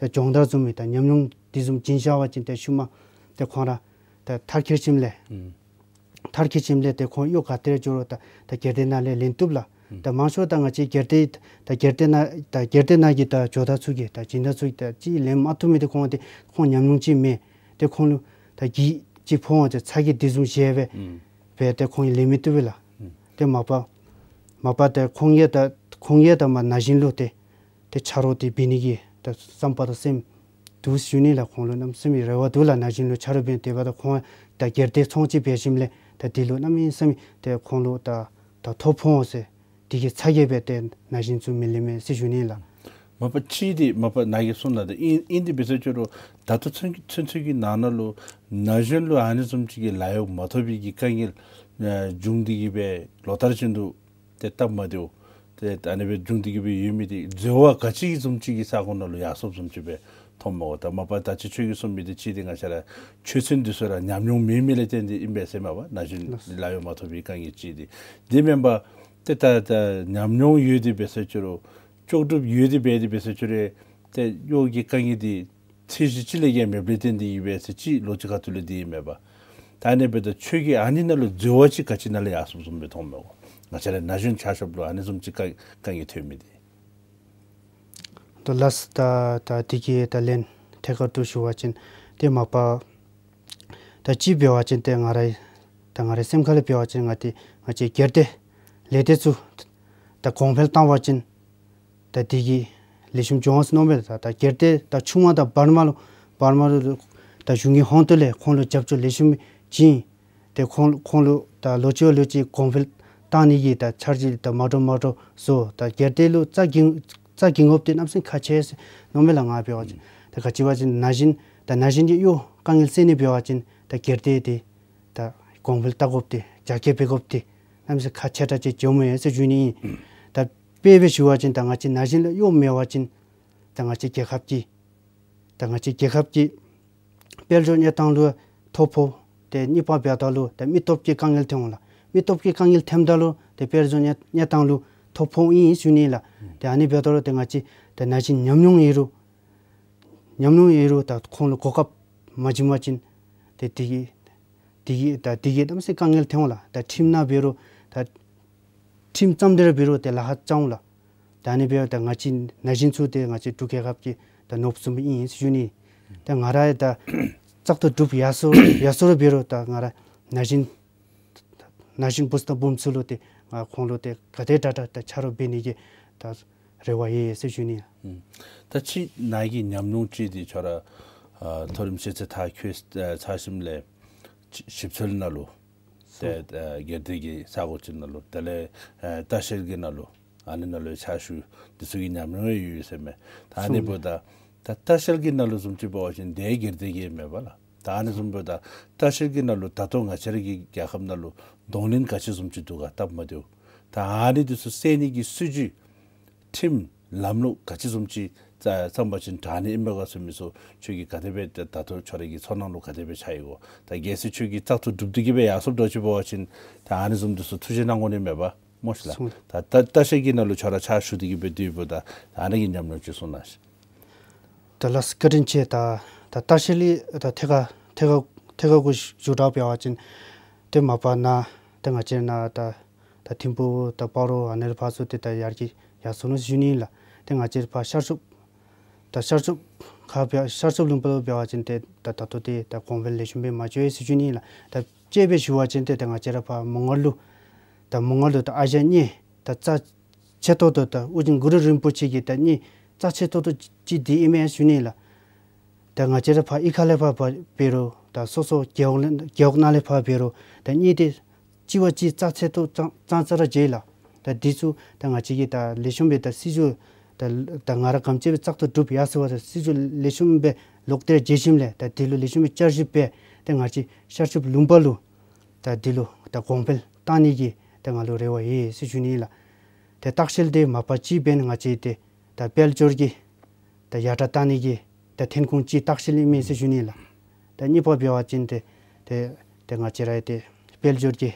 ད་སྦྱོང་བརྡར་བཟུམ་མའི་ད་ཉམས་མྱོང་དེ་བཟུམ་བྱིན་བཞག་པ་ཅིན་ད་ཤུལ་མ་ད་ཁོང་ར་ད་མཐར་འཁྱོལ་ཞིནམ་ལས་ཨུམ། མཐར་འཁྱོལ་ཞིནམ་ལས་ཏེ་ཁོང་གཡོག་ག་ཏེ་ར་འགྱོ་རུང་ད་ད་སྒེར་སྡེ་ནང་ལས་ལེན་བཏུབ་ལགས། ཨུམ། ད་མང་ཤོས་ད་ང་བཅས་སྒེར་སྡེ་ད་སྒེར་སྡེ་ནང་ད་སྒེར་སྡེ་ནང་གི་ད་ཇོ་བདག་ཚུ་གིས་ད་སྦྱིན་བདག་ཚུ་གིས་ད་ཅིག་ལེན་མ་བཏུབ་མི་འདི་ཁོང་ཏེ་ཁོང་ཉམས་མྱོང་ཅིག་མེད། ཏེ་ཁོང་ལུ་ད་གི་ཅིག་ཕོག་འོང་ཟེར་ཚ་གྱང་དེ་བཟུམ་བཞེས་སྦེ་ཨུམ། སྦེ་ཏེ་ཁོང་གིས་ལེན་མི་བཏུབ་པས་ལགས། ཨུམ། ཏེ་མ་པ་མ་པ་ཏེ་ཁོང་གིས་ད་ཁོང་གིས་ད་མ་ན་གཞོན་ལུ་ཏེ་ཏེ་ཆ་རོགས་འདི་འབད་ནི་གི་ད་བསམ་པ་དང་སེམས་འདུག་ཞུ་ནི་ལགས། ཁོང་ལུ་གནམ་མེད་ས་མེད་རེ་བ་འདུག་ལགས། ན་གཞོན་ལུ་ཆ་རོགས་འབད་དེ་འབདཝ་ད་ཁོང་ད་སྒེར་སྡེ་ཚོང་ཅིག་འབད་ཞིནམ་ལས་ད་དེ་ལུ་གནམ་མེད་ས་མེད་ཏེ་ཁོང་ལུ་ད་ད་ཐོ་ཕོག་འོང་ཟེར་དེ་གི་ཚ་གྱང་སྦེ་ཏེ་ན་གཞོན་ཚུ་མི་ལེན་མས་ཟེར་ཞུ་ནི་ལགས། མ་པ་ཅིག་འདི་མ་པ་ནཱ་གིས་གསུངས་གནང་ད་ཨིན་ཨིན་དེ་འབད་ཟེར་ཅི་རུང་ད་ལྟོ་ཚུན་ཚོད་ཚུན་ཚོད་ཀྱི་ནང་ན་ལུ་ན་གཞོན་ལུ་ཨ་ནི་བཟུམ་ཅིག་གི་ལཱ་གཡོག་མ་ཐོབ་པའི་གི་དཀའ་ངལ་ཨ་བྱུང་སྟེ་གི་སྦེ་ལོ་ལྟར་བཞིན་དུ་ཏེ་སྟབས་མ་བདེཝ་ཏེ་ཨ་ནི་སྦེ་བྱུང་སྟེ་གི་སྦེ་ཡོད་མི་འདི་འཛོལ་བ་ག་ཅི་གི་བཟུམ་ཅིག་གི་ས་གོ་ནང་ལུ་ཡར་སོངམ་བཟུམ་ཅིག་སྦེ་མཐོངམ་མས་གོ། ད་མ་པ་ད་ཅི་ཁྱོད་ཀྱིས་གསུངས་མི་འདི་ཅིག་འདི་ང་བཅས་ར་ཆོས་ཚན་འདི་ཚུ་ར་ཉམས་མྱོང་མེད་མི་ལས་བརྟེན་ཏེ་ཨིན་པས་ཟེར་མས་པ། ན་གཞོན་ལགས། ལཱ་གཡོག་མ་ཐོབ་པའི་དཀའ་ངལ་ཅིག་འདི་འདི་མེན་པར་ཏེ་ད་ད་ཉམས་མྱོང་ཡོད་དེ་འབད་ཟེར་ཅི་རུང་ལྕོགས་གྲུབ་ཡོད་དེ་འབད་དེ་འབད་ཟེར་ཅི་རུང་ཏེ་གཡོག་གི་དཀའ་ངལ་འདི་ཚད་གཞི་ཅིག་ལས་བརྒལ་མེདཔ་ལས་བརྟེན་ཏེ་ཨིན་པས་ཟེར་ཅིག་ལོ་ཅིག་ཁ་ཐུག་ལས་འདི་ཨིན་མས་པ། ད་ཨ་ནི་འབདཝ་ད་ཁྱོད་ཀྱིས་ཨ་ནི་ནང་ལུ་འཛོལ་བ་ཅིག་ག་ཅི་ནང་ལས་ཡར་སོངམ་བཟུམ་སྦེ་མཐོངམ་མས་གོ། ང་བཅས་ར་ན་གཞོན་ཆ་ཁྱབ་ལུ་ཨ་ནི་བཟུམ་ཅིག་དཀའ་དཀའ་ངལ་ཐོན་མི་འདི། ད་ལགས་ད་ད་འདི་གི་ད་ལན་ཐད་ཀར་དུ་ཞུ་བ་ཅིན་ཏེ་མ་པ་ད་ཅིག་འབད་བ་ཅིན་ཏེ་ང་རའི་ད་ང་རའི་སེམས་ཁ་ལས་འབད་བ་ཅིན་ང་ཏེ་ང་བཅས་སྒེར་སྡེ་ལས་སྡེ་ཚུ་ད་གོང་འཕེལ་བཏང་བ་ཅིན་ད་འདི་གི་ ལེགས་ཤོམ་བྱུང་ཟེར་མནོཝ་མས། ད་ད་སྒེར་སྡེ་ད་ཆུང་མ་དང་བར་མ་ལུ་བར་མ་ལུ་ད་གཞུང་གི་ཧོངས་ཏོ་ལས་ཁོང་ལུ་རྒྱབ་སྐྱོར་ལེགས་ཤོམ་བྱིན། ཏེ་ཁོང་ཁོང་ལུ་ད་ལོ་གཅིག་ལོ་གཅིག་གོང་འཕེལ་བཏང་ནི་གི་ད་འཆར་གཞི་ད་མ་འདྲཝ་མ་འདྲཝ་བཟོ། ད་སྒེར་སྡེ་ལུ་རྩ་འགེངས་རྩ་འགེངས་དགོཔ་འདི་གནམ་མེད་ས་མེད་ཁག་ཆེ་ཟེར་མནོཝ་མས་ལགས། ང་འབད་བ་ཅིན་ད་ག་ཅི་འབད་བ་ཅིན་ན་གཞོན་ད་ན་གཞོན་གྱི་གཡོག་དཀའ་ངལ་སེལ་ནི་འབད་བ་ཅིན་ད་སྒེར་སྡེ་འདི་ད་གོང་འཕེལ་བཏང་དགོཔ་འདི་རྒྱ་སྐྱེད་འབད་དགོཔ་འདི་གནམ་མེད་ས་མེད་ཁག་ཆེ་དྲགས་ཅིག་འགྱོཝ་མས་ཟེར་ཞུ་ནི་ཨིན། ད་དཔེ་སྦེ་ཞུ་བ་ཅིན་ད་ང་བཅས་ན་གཞོན་ལུ་གཡོག་མེད་པ་ཅིན་ད་ང་བཅས་རྒྱལ་ཁབ་ཀྱི་ད་ང་བཅས་རྒྱལ་ཁབ་ཀྱི་དཔལ་འབྱོར་གནས་སྟངས་ལུ་ཐོ་ཕོག། ཏེ་གཉིས་པ་འབདཝ་ད་ལུ་ད་མི་སྟོབས་ཀྱི་དཀའ་ངལ་ཐོན་འོང་ལགས། མི་སྟོབས་ཀྱི་དཀའ་ངལ་ཐོནམ་ད་ལུ་ཏེ་དཔལ་འབྱོར་གནས་གནས་སྟངས་ལུ་ཐོ་ཕོག་ཨིན་ཞུ་ནི་ལགས། ཏེ་ཨ་ནི་འབདཝ་ད་ལུ་ཏེ་ང་བཅས་ཏེ་ན་གཞོན་ཉམས་མྱོང་ཡོད་རུང་ཉམས་མྱོང་ཡོད་རུང་ད་ཁོང་ལུ་གོ་སྐབས་མ་བྱིན་པ་ཅིན་ཏེ་དེ་གིས་དེ་གིས་ད་དེ་གིས་གནམ་མེད་ས་མེད་དཀའ་ངལ་ཐོན་འོང་ལགས། ད་ཁྲིམས་ནང་འབད་རུང་ད་ཁྲིམས་ཙམ་དེ་ར་འབད་རུང་ཏེ་ལཱ་ཁག་རྐྱབ་འོང་ལགས། ད་ཨ་ནི་འབདཝ་ད་ང་བཅས་ན་གཞོན་ཚུ་ཏེ་ང་བཅས་འབྲུག་རྒྱལ་ཁབ་ཀྱི་ད་ནོར་བུ་བཟུམ་ཨིན་ཟེར་ཞུ་ནི། ད་ང་ར་ཡང་ད་བཙག་འཐུ་གྲུབ་ཡར་སོང་ཡར་སོང་ར་འབད་རུང་ད་ང་ར་ན་གཞོན་ན་གཞོན་བུཚ་དང་བུམོ་ཚུ་ལུ་ཏེ་ང་ཁོང་ལུ་ཏེ་ག་དེ་དྲག་དྲག་ད་ཆ་རོགས་འབད་ནི་གི་ད་རེ་བ་ཡོད་ཟེར་ཞུ་ནི། ཨུམ། ད་ཅི་ནཱ་གི་ཉམས་མྱོང་ཅིག་འདི་ཁྱོད་ར་ཨ་མཐོ་རིམ་ཤེས་ཚད་མཐར་འཁྱོལ་ཨ་ཚར་ཞིནམ་ལས་ཞིབ་འཚོལ་ནང་ལུ་ཏེ་ཨ་སྒེར་སྡེ་གི་ས་གོ་ཅིག་ནང་ལུ་དེ་ལས་ཨ་ལྟ་བཤལ་གྱི་ནང་ལུ་ཨ་ནི་ནང་ལུ་ཕྱག་ཞུ་འདི་ཚུ་གི་ཉམས་མྱོང་ཡོད་ཡོད་ཟེར་མས། ད་ཨ་ནི་འབདཝ་ད་ད་ལྟ་བཤལ་གྱི་ནང་ལུ་བཟུམ་ཅིག་འབད་བ་ཅིན་དེ་སྒེར་སྡེ་གི་མེན་པ་ལགས། ད་ཨ་ནི་བཟུམ་འབདཝ་ད་ལྟ་བཤལ་གྱི་ནང་ལུ་ད་ལྟོ་ང་བཅས་ར་གི་རྒྱལ་ཁབ་ནང་ལུ་གདོང་ལེན་ག་ཅི་བཟུམ་ཅིག་འདུག་ག་སྟབས་མ་བདེཝ། ད་ཨ་ནི་འདི་ཚུ་སེལ་ནི་གི་སྲིད་བྱུས་ཁྲིམས་ལམ་ལུགས་ག་ཅི་བཟུམ་ཅིག་བརྩམ་པ་ཅིན་དྲག་ནི་ཨིན་མས་ག་ཟེར་མི་ཚུ་ཁྱོད་ཀྱིས་ག་དེ་སྦེ་ད་ད་ལྟོ་ཁྱོད་ར་གི་ཚོར་སྣང་ལུ་ག་དེ་སྦེ་ཆགས་ཡི་གོ། ད་གལ་སྲིད་ཁྱོད་ཀྱིས་བཙག་འཐུ་གྲུབ་སྟེ་གི་སྦེ་ཡར་སོངམ་འདྲཝ་ཅིག་འབད་བ་ཅིན་ད་ཨ་ནི་བཟུམ་འདི་ཚུ་ཐུགས་བཞེད་གནང་དགོ་ནི་མས་པ་སྨོ་ཤི་ལགས། ད་ད་ལྟ་བཤལ་གྱི་ནང་ལུ་ཁྱོད་ར་ཕྱག་ཞུ་སྟེ་གི་སྦེ་སྡོདཔ་ད་ད་ཨ་ནི་གི་ཉམས་མྱོང་ཅིག་གསུང་གནང་ཤིག། ད་ལགས་བཀའ་དྲིན་ཆེ། ད་ད་ལྟ་བཤལ་ལས་ད་ཐད་ཀར་ཐད་ཀར་ཐད་ཀར་གུ་ཞུ་དྲགས་འབད་བ་ཅིན་ཏེ་མ་པ་ནཱ་ཏེ་ང་བཅས་ནཱ་ད་ད་ཐིམ་ཕུག་ད་སྤ་རོ་ཨ་ནི་ལས་ཕར་ཚུར་ཏེ་ད་ཡར་གྱི་ཡར་སོང་ནུག་ཟེར་ཞུ་ནི་ཨིན་ལགས། ཏེ་ང་བཅས་ཕར་ཤར་ཕྱོགས་ད་ཤར་ཕྱོགས་ཁ་འབད་ཤར་ཕྱོགས་ལུང་པ་ལུ་འབད་བ་ཅིན་ཏེ་ད་ད་ལྟོ་ཏེ་ད་གོང་འཕེལ་ལེགས་ཤོམ་སྦེ་མ་འགྱོ་ཡི་ཟེར་ཞུ་ནི་ཨིན་ལགས། ད་དཔྱེ་སྦེ་ཞུ་བ་ཅིན་ཏེ་ད་ང་བཅས་ར་ཕར་མོང་སྒར་ལུ་ད་མོང་སྒར་ལུ་ད་ཨ་ཞང་གཉེར་ད་རྩ་ཆེ་ཏོག་ཏོ་ད་ཨོ་རྒྱན་གུ་རུ་རིན་པོ་ཆེ་གི་ད་གཉེར་རྩ་ཆེ་ཏོག་ཏོ་ཅིག་འདི་ཨིན་མས་ཞུ་ནི་ལགས། ད་ང་བཅས་ར་ཕར་གཡུས་ཁ་ལས་ཕར་འབད་རུང་ད་སོ་སོ་རྒེད་འོག་ལས་རྒེད་འོག་ནང་ལས་ཕར་འབད་རུང་ད་གཉེར་འདི་གཅིག་བ་གཅིག་རྩ་ཆེ་ཏོག་ཙང་ཙང་ཙ་ར་མཇལ་ལགས། ད་འདི་ཚུ་ད་ང་བཅས་ཀྱིས་ད་ལེགས་ཤོམ་སྦེ་ད་སྲིད་བྱུས་ད་ད་ང་ར་ག་དེམ་ཅིག་སྦེ་བཙག་འཐུ་གྲུབ་ཡར་སོང་བ་ད་སྲིད་བྱུས་ལེགས་ཤོམ་སྦེ་ལོག་སྟེ་མཇལ་ཞིནམ་ལས་ད་འདི་ལུ་ལེགས་ཤོམ་སྦེ་བསྐྱར་ཞིབ་འབད་ཏེ་ང་བཅས་ཤར་ཕྱོགས་ལུང་པ་ལུ་ད་འདི་ལུ་ད་གོང་འཕེལ་བཏང་ནི་གི་ད་ང་ལུ་རེ་བ་ཡོད་ཟེར་ཞུ་ནི་ཨིན་ལགས། ཏེ་ལྟ་བཤལ་འདི་མ་པ་ཅིག་འབདན་ང་བཅས་ཏེ་ད་དཔལ་འབྱོར་གྱི་ད་ཡར་དྲག་བཏང་ནི་གི་ད་ཐོན་ཁུངས་ཅིག་ལྟ་བཤལ་ཨིན་མས་ཟེར་ཞུ་ནི་ལགས། ད་གཉིས་པ་འབད་བ་ཅིན་ཏེ་ཏེ་ཏེ་ང་བཅས་ར་ཏེ་དཔལ་འབྱོར་གྱི་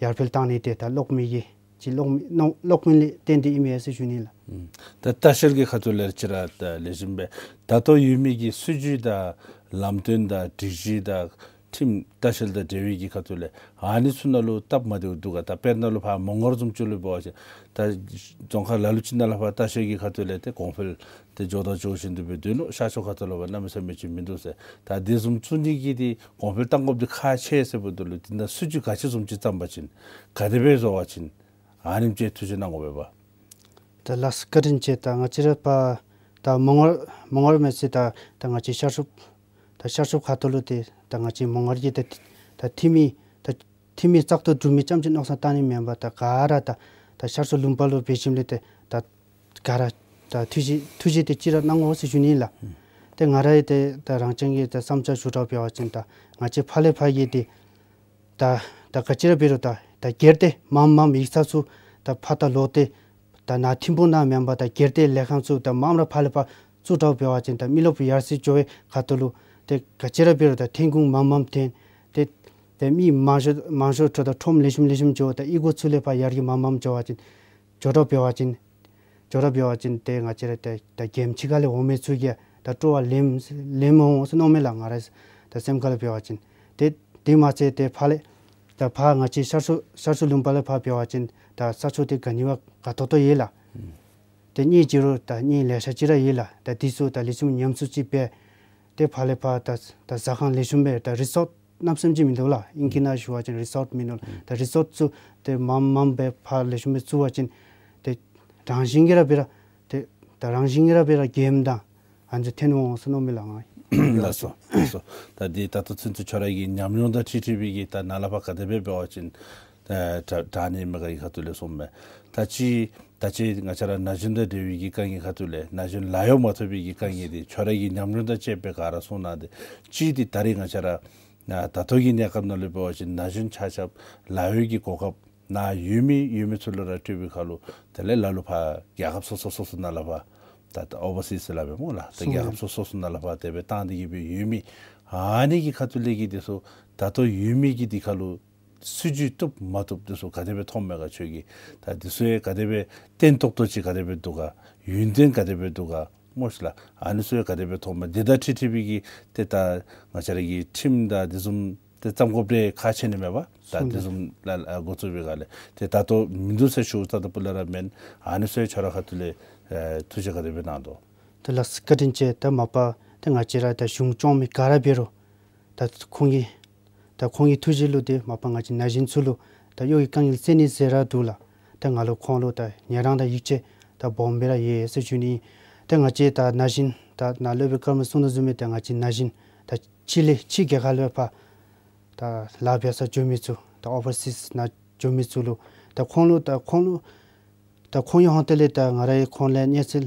ཡར་འཕེལ་བཏང་ནི་ཏེ་ད་གློག་མེ་གི་ཅིག་གློག་མེ་གློག་མེ་ལས་བརྟེན་ཏེ་ཨིན་མས་ཟེར་ཞུ་ནི་ལགས། ཨུམ། ད་ལྟ་བཤལ་གྱི་ཁ་ཐུག་ལས་ཅིག་ར་ད་ལེགས་ཤོམ་སྦེ་ད་ལྟོ་ཡོད་མི་གི་སྲིད་བྱུས་དང་ལམ་སྟོན་དང་སྒྲིག་གཞི་དང་ཁྲིམས་ལྟ་བཤལ་དང་འབྲེལ་བའི་གི་ཁ་ཐུག་ལས་ཨ་ནི་ཚུ་ནང་ལུ་སྟབས་མ་བདེཝ་འདུག་ག། ད་དཔེར་ན་ལུ་ཕར་མོང་སྒར་བཟུམ་ཅིག་ལུ་འབད་བ་ཅིན་ད་རྫོང་ཁག་ལ་ལུ་ཅིག་ནང་ལས་ཕར་ལྟ་བཤལ་གྱི་ཁ་ཐུག་ལས་ཏེ་གོང་འཕེལ་ཏེ་འགྱོ་དང་འགྱོ་བཞིན་དུ་སྦེ་སྡོད་ནུག། ཤར་ཕྱོགས་ཁ་ཐུག་ལུ་འབད་གནམ་མེད་ས་མེད་ཅིག་མིན་འདུག་ཟེར། ད་དེ་བཟུམ་བཙུགས་ནི་གི་ཏེ་གོང་འཕེལ་བཏང་དགོཔ་འདི་ཁག་ཆེ་ཟེར་འབདཝ་ད་ལུ་དེ་ནང་སྲིད་བྱུས་ག་ཅི་བཟུམ་ཅིག་བརྩམ་པ་ཅིན་ག་དེ་སྦེ་བཟོ་བ་ཅིན་ཨ་ནེམ་ཅིག་ཐུགས་བཞེད་གནང་དགོ་པས་པ། ད་ལགས་བཀའ་དྲིན་ཆེ། ད་ང་བཅས་ར་ཕར་ད་མོང་སྒར་མོང་སྒར་མེན་ཟེར་ད་ད་ང་བཅས་ཤར་ཕྱོགས་ད་ཤར་ཕྱོགས་ཁ་ཐུག་ལུ་ཏེ་ད་ང་བཅས་མོང་སྒར་གྱི་ད་ད་འཐུས་མི་ད་འཐུས་མི་བཙག་འཐུ་གྲུབ་མི་རྐྱངམ་ཅིག་མནོ་བསམ་བཏང་ནི་མེན་པར་ད་ག་ར་ད་ད་ཤར་ཕྱོགས་ལུང་པ་ལུ་འབད་ཞིནམ་ལས་ཏེ་ད་ག་ར་ད་ཐུགས་བཞེད་ཐུགས་བཞེད་འདི་ཅིག་ར་གནང་དགོ་ཟེར་ཞུ་ནི་ལགས། ཨུམ། ཏེ་ང་ར་ཡང་ཏེ་ད་རང་བྱུང་གི་ད་བསམ་འཆར་ཞུ་དྲགས་འབད་བ་ཅིན་ད་ང་བཅས་ཕར་ལས་ཕར་གྱི་ཏེ་ད་ད་ག་ཅི་ར་འབད་རུང་ད་ད་སྒེར་སྡེ་མངམ་མངམ་ཡིག་ཚང་ཚུ་ད་ཕར་ད་ལོག་སྟེ་ད་ནཱ་ཐིམ་ཕུག་ནང་མེན་པར་ད་སྒེར་སྡེ་ལས་ཁང་ཚུ་ད་མངམ་ར་ཕར་ལས་ཕར་བཙུགས་དྲགས་འབད་བ་ཅིན་ད་མི་རློབས་ཡར་སེང་འགྱོ་བའི་ཁ་ཐུག་ལུ་ཏེ་ག་ཅི་ར་འབད་རུང་ད་ཐོན་ཁུངས་མངམ་མངམ་ཐོན། ཏེ་ཏེ་མི་མང་ཤོས་མང་ཤོས་འཕྲོ་ད་ཁྲོམ་ལེགས་ཤོམ་ལེགས་ཤོམ་འགྱོ། ད་གཡུས་སྒོ་ཚུ་ལས་ཕར་ཡར་གྱི་མངམ་མངམ་འགྱོ་བ་ཅིན་འགྱོ་དྲགས་འབད་བ་ཅིན་འགྱོ་དྲགས་འབད་བ་ཅིན་ཏེ་ང་བཅས་ར་ད་ད་རྒྱལམོ་ཕྱི་ཁ་ལས་འོང་མི་ཚུ་གིས་ད་སྤྲོ་བ་ལེན་ལེན་འོང་ཟེར་མནོཝ་མས་ལགས། ང་ར་ད་སེམས་ཁ་ལས་འབད་བ་ཅིན་ཏེ་དེ་མ་ཚད་ཏེ་ཕར་ལས་ད་ཕར་ང་བཅས་ཤར་ཕྱོགས་ཤར་ཕྱོགས་ལུང་པ་ལས་ཕར་འབད་བ་ཅིན་ད་ས་ཕྱོགས་འདི་ག་ནི་བ་དགའ་ཏོག་ཏོ་ཡོད་ལགས། ཨུམ། ཏེ་གཉེར་བྱིན་རུང་ད་གཉེར་ལེ་ཤ་ཅིག་ར་ཡོད་ལགས། ད་འདི་ཚུ་ད་ལེགས་ཤོམ་ཉམས་བཟུང་ཅིག་འབད། ཏེ་ཕར་ལས་ཕར་ད་ད་ཟ་ཁང་ལེགས་ཤོམ་སྦེ་ད་རི་སོཊ་གནམ་མེད་ས་མེད་ཅིག་མིན་འདུག་ལགས། ཨིང་སྐད་ནང་ཞུ་བ་ཅིན་རི་སོཊ་མིན་འདུག་ལགས། ཨུམ། ད་རི་སོཊ་ཚུ་ཏེ་མངམ་མངམ་སྦེ་ཕར་ལེགས་ཤོམ་སྦེ་བཙུགས་པ་ཅིན་ཏེ་རང་བཞིན་གྱིས་ར་འབད་ར་ཏེ་ ད་རང་བཞིན་གྱིས་ར་འབད་ར་འགྱོཝ་ད་ཨ་ནི་ཚུ་ཐོན་འོང་ཟེར་མནོཝ་མས་ལགས་ང་། ལགས་སོ་ལགས་སོ། ད་འདི་ད་ལྟོ་ཚུན་ཚོད་ཁྱོད་ར་གི་ཉམས་མྱོང་དང་འཁྲིལ་འཁྲིལ་སྦེ་གི་ད་ནཱ་ལས་ཕར་ག་དེ་སྦེ་འབད་བ་ཅིན་ད་དྲ་དྲག་ནི་མས་ག་གི་ཁ་ཐུག་ལས་གསུངམ་མས། ད་ཅི་ད་ཅི་ང་བཅས་ར་ན་གཞོན་དང་འབྲེལ་བའི་གི་དཀའ་ངལ་ཁ་ཐུག་ལས་ན་གཞོན་ལཱ་གཡོག་མ་ཐོབ་པའི་གི་དཀའ་ངལ་འདི་ཁྱོད་ར་གི་ཉམས་མྱོང་དང་བཅསཔ་སྦེ་ག་ར་གསུང་གནང་སྟེ། ཅི་འདི་ད་རེས་ང་བཅས་ར་ད་ལྟོ་གི་གནས་སྐབས་ནང་ལུ་འབད་བ་ཅིན་ན་གཞོན་ཆ་ཁྱབ་ལཱ་གཡོག་གི་གོ་སྐབས་ནཱ་ཡོད་མི་ཡོད་མི་ཚུ་ལུ་ར་སྤྲོད་པའི་ཁར་ལུ་དེ་ལས་ལ་ལུ་ཕར་རྒྱལ་ཁབ་སོ་སོ་སོ་སོ་ནང་ལས་ཕར་ད་ད་ཨོ་བར་སིསི་ཟེར་སླབ་པས་སྨོ་ལགས། ད་རྒྱལ་ཁབ་སོ་སོ་སོ་ནང་ལས་ཕར་དེ་སྦེ་བཏང་སྟེ་གི་སྦེ་ཡོད་མི་ཨ་ནི་གི་ཁ་ཐུག་ལས་ཀྱི་འདི་ཚུ་ད་ལྟོ་ཡོད་མི་གི་འདི་ཁར་ལུ་སྲིད་བྱུས་བཏུབ་མ་བཏུབ་འདི་ཚུ་ག་དེ་སྦེ་མཐོངམ་མས་ག་ཁྱོད་ཀྱིས། ད་འདི་ཚུ་ཡང་ག་དེ་སྦེ་བརྟན་ཏོག་ཏོ་ཅིག་ག་དེ་སྦེ་འདུག་ག། ཡུན་བརྟན་ག་དེ་སྦེ་འདུག་ག་སྨོ་ཤིག་ལགས། ཨ་ནི་ཚུ་ཡང་ག་དེ་སྦེ་མཐོངམ་མས། འདི་དང་འཁྲིལ་འཁྲིལ་སྦེ་གི་ཏེ་ད་ང་བཅས་ར་གི་ཁྲིམས་དང་འདི་བཟུམ་ཏེ་བརྩམ་དགོཔ་རེ་ཁག་ཆེ་ནི་མས་པ། ད་འདི་བཟུམ་ལ་ལ་འགོ་བཙུགས་པའི་སྒང་ལས་ཏེ་ད་ལྟོ་མིན་འདུག་ཟེར་ཞུཝ་ད་ད་སྤུ་ལས་ར་མེན། ཨ་ནི་ཚུ་ཡང་ཁྱོད་ར་ཁ་ཐུག་ལས་ཨེ་ཐུགས་བཞེད་ག་དེ་སྦེ་གནང་དོ། ཏེ་ལགས་བཀའ་དྲིན་ཆེ། ད་མ་པ་ཏེ་ང་བཅས་ར་ད་གཞུང་སྐྱོང་མི་ག་ར་འབད་རུང་ད་ཁོང་གི་ད་ཁོང་གི་ཐུགས་བཞེད་ལུ་ཏེ་མ་པ་ང་བཅས་ན་གཞོན་ཚུ་ལུ་ད་གཡོག་གི་དཀའ་ངལ་སེལ་ནི་ཟེར་ར་འདུག་ལགས། ད་ང་ལུ་ཁོང་ལུ་ད་ཉན་རང་དང་ཡིད་ཆེས་ད་སྦོམ་སྦེ་ར་ཡོད་ཟེར་ཞུ་ནི། ད་ང་བཅས་ད་ན་གཞོན་ད་ནཱ་སློབ་དཔོན་ཀརྨ་གསུང་དོ་བཟུམ་སྦེ་ད་ང་བཅས་ན་གཞོན་ད་ཕྱི་ལས་ཕྱི་རྒྱལ་ཁབ་ལས་ཕར་ད་ལཱ་འབད་ས་འགྱོ་མི་ཚུ་ད་ཨོ་བར་སིསི་ནང་འགྱོ་མི་ཚུ་ལུ་ད་ཁོང་ལུ་ད་ཁོང་ལུ་ད་ཁོང་གི་ཧོངས་ཏེ་ལས་ད་ང་ར་གིས་ཁོང་ལས་གནས་ཚུལ་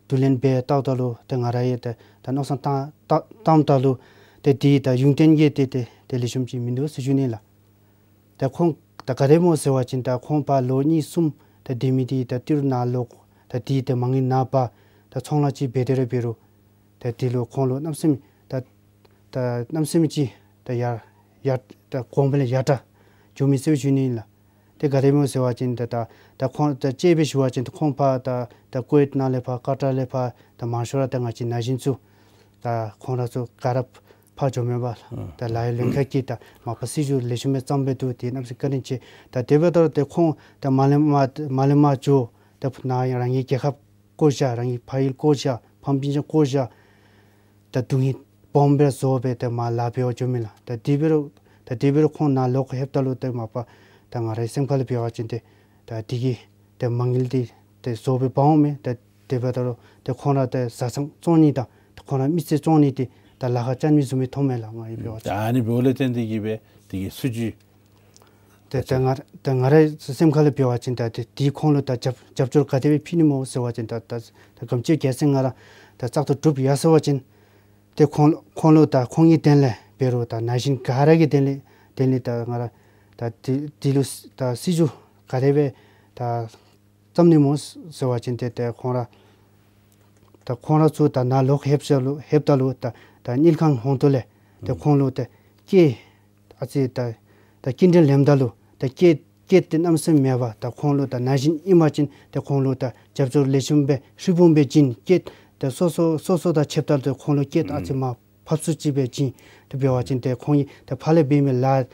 བསྡུ་ལེན་འབད་བལྟཝ་ད་ལུ་ད་ང་ར་གིས་ད་ད་མནོ་བསམ་བཏང་བཏང་བཏངམ་ད་ལུ་ཏེ་འདི་ད་ཡུན་བརྟན་གྱི་ཏེ་ཏེ་ཏེ་ལེགས་ཤོམ་ཅིག་མིན་འདུག་ཟེར་ཞུ་ནི་ལགས། ད་ཁོང་ད་ག་དེ་སྨོ་ཟེར་བ་ཅིན་ད་ཁོང་ཕར་ལོ་གཉིས་གསུམ་ད་སྡོད་མི་འདི་ད་ཏི་རུ་ནང་ལོག་ད་འདི་ད་མ་དངུལ་ནང་འབག་ད་ཚོང་ལཱ་ཅིག་འབད་དེ་ར་འབད་རུང་ད་འདི་ལུ་ཁོང་ལུ་གནམ་མེད་ས་མེད་ད་ད་གནམ་མེད་ས་མེད་ཅིག་ད་ཡར་ཡར་ད་གོང་འཕེལ་ཡར་དྲག་འགྱོ་མི་ཟེར་ཞུ་ནི་ལགས། ཏེ་ག་དེ་སྨོ་ཟེར་བ་ཅིན་ད་ད་ད་ཁོང་ད་དཔྱེ་སྦེ་ཞུ་བ་ཅིན་ད་ཁོང་ཕར་ད་ད་ཀུ་ཝེཊ་ནང་ལས་ཕར་ཀ་ཏར་ལས་ཕར་ད་མང་ཤོས་ར་ད་ང་བཅས་ན་གཞོན་ཚུ་ད་ཁོང་ར་ཚུ་ག་ར་ཕར་འགྱོཝ་མས་པ། ད་ལཱ་གཡོག་ལེན་ཁག་གི་ད་མ་པ་སྲིད་བྱུས་ལེགས་ཤོམ་སྦེ་བརྩམས་སྦེ་འདུག། ཏེ་གནམ་མེད་ས་མེད་བཀའ་དྲིན་ཆེ། ད་དེ་འབདཝ་ད་ཏེ་ཁོང་ད་མར་ལས་མར་མར་ལས་མར་འགྱོ་ད་ནཱ་ཡང་རང་གི་རྒྱལ་ཁབ་བཀོ་བཞག། རང་གི་ཕ་ཡུལ་བཀོ་བཞག། ཕམ་སྤུན་ཆ་བཀོ་བཞག། ད་སྡུག་བསྔལ་སྦོམ་སྦེ་བཟོ་སྦེ་ཏེ་མར་ལཱ་འབད་བར་འགྱོཝ་མས་ལགས། ད་དེ་འབད་རུང་ད་དེ་འབད་རུང་ཁོང་ནཱ་ལོག་ལྷོདཔ་ད་ལུ་ཏེ་མ་པ་ད་ང་རའི་སེམས་ཁ་ལས་འབད་བ་ཅིན་ཏེ་ད་འདི་གི་ཏེ་མ་དངུལ་འདི་ཏེ་བཟོ་སྦེ་འབག་འོང་མས། ད་དེ་འབདཝ་ད་ལུ་ཏེ་ཁོང་ར་ཏེ་བཟའ་ཚང་བཙོང་ནི་དང་ཏེ་ཁོང་ར་མི་ཚེ་བཙོང་ནི་འདི་ད་ལཱ་ཁག་རྐྱབ་མི་བཟུམ་སྦེ་མཐོངམ་མས་ལགས། ང་གིས་འབད་བ་ཅིན། ད་ཨ་ནི་འབདཝ་ལས་བརྟེན་ཏེ་གི་སྦེ་འདི་གི་སྲིད་བྱུས་ཏེ་ད་ང་ད་ང་རའི་སེམས་ཁ་ལས་འབད་བ་ཅིན་ད་ཏེ་འདི་ཁོང་ལུ་ད་རྒྱབ་རྒྱབ་སྐྱོར་ག་དེ་སྦེ་ཕུལ་ནི་སྨོ་ཟེར་བ་ཅིན་ད་ད་ད་ག་དེམ་ཅིག་གལ་སྲིད་ང་ར་ད་བཙག་འཐུ་གྲུབ་ཡར་སོང་བ་ཅིན་ཏེ་ཁོང་ཁོང་ལུ་ད་ཁོང་གི་དོན་ལས་འབད་རུང་ད་ན་གཞོན་ག་ར་གི་དོན་ལས་དོན་ལས་ད་ང་ར་ད་འདི་འདི་ལུ་ད་སྲིད་བྱུས་ག་དེ་སྦེ་ད་བརྩམ་ནི་སྨོ་ཟེར་བ་ཅིན་ཏེ་ཏེ་ཁོང་ར་ད་ཁོང་ར་ཚུ་ད་ནཱ་ལོག་ལྷོདཔ་ད་ལུ་ལྷོདཔ་ད་ལུ་ད་ད་དངུལ་ཁང་ཧོངས་ཏོ་ལས་ཏེ་ཁོང་ལུ་ད་སྐྱེད་ཨ་ཙི་ད་ད་སྐྱིན་འགྲུལ་ལེནམ་ད་ལུ་ད་སྐྱེད་སྐྱེད་དེ་གནམ་མེད་ས་མེད་མེད་པར་ད་ཁོང་ལུ་ད་ན་གཞོན་ཨིན་པ་ཅིན་ཏེ་ཁོང་ལུ་ད་རྒྱབ་སྐྱོར་ལེགས་ཤོམ་སྦེ་ཧྲིལ་བུམ་སྦེ་བྱིན། སྐྱེད་ད་སོ་སོ་སོ་སོ་དང་ཕྱདཔ་ད་ལུ་ཏེ་ཁོང་ལུ་སྐྱེད་ཨ་ཙི་མར་ཕབ་སུ་ཅིག་སྦེ་བྱིན། ཏེ་འབད་བ་ཅིན་ཏེ་ཁོང་གིས་ཏེ་ཕར་ལས་འབད་མི་ལཱ་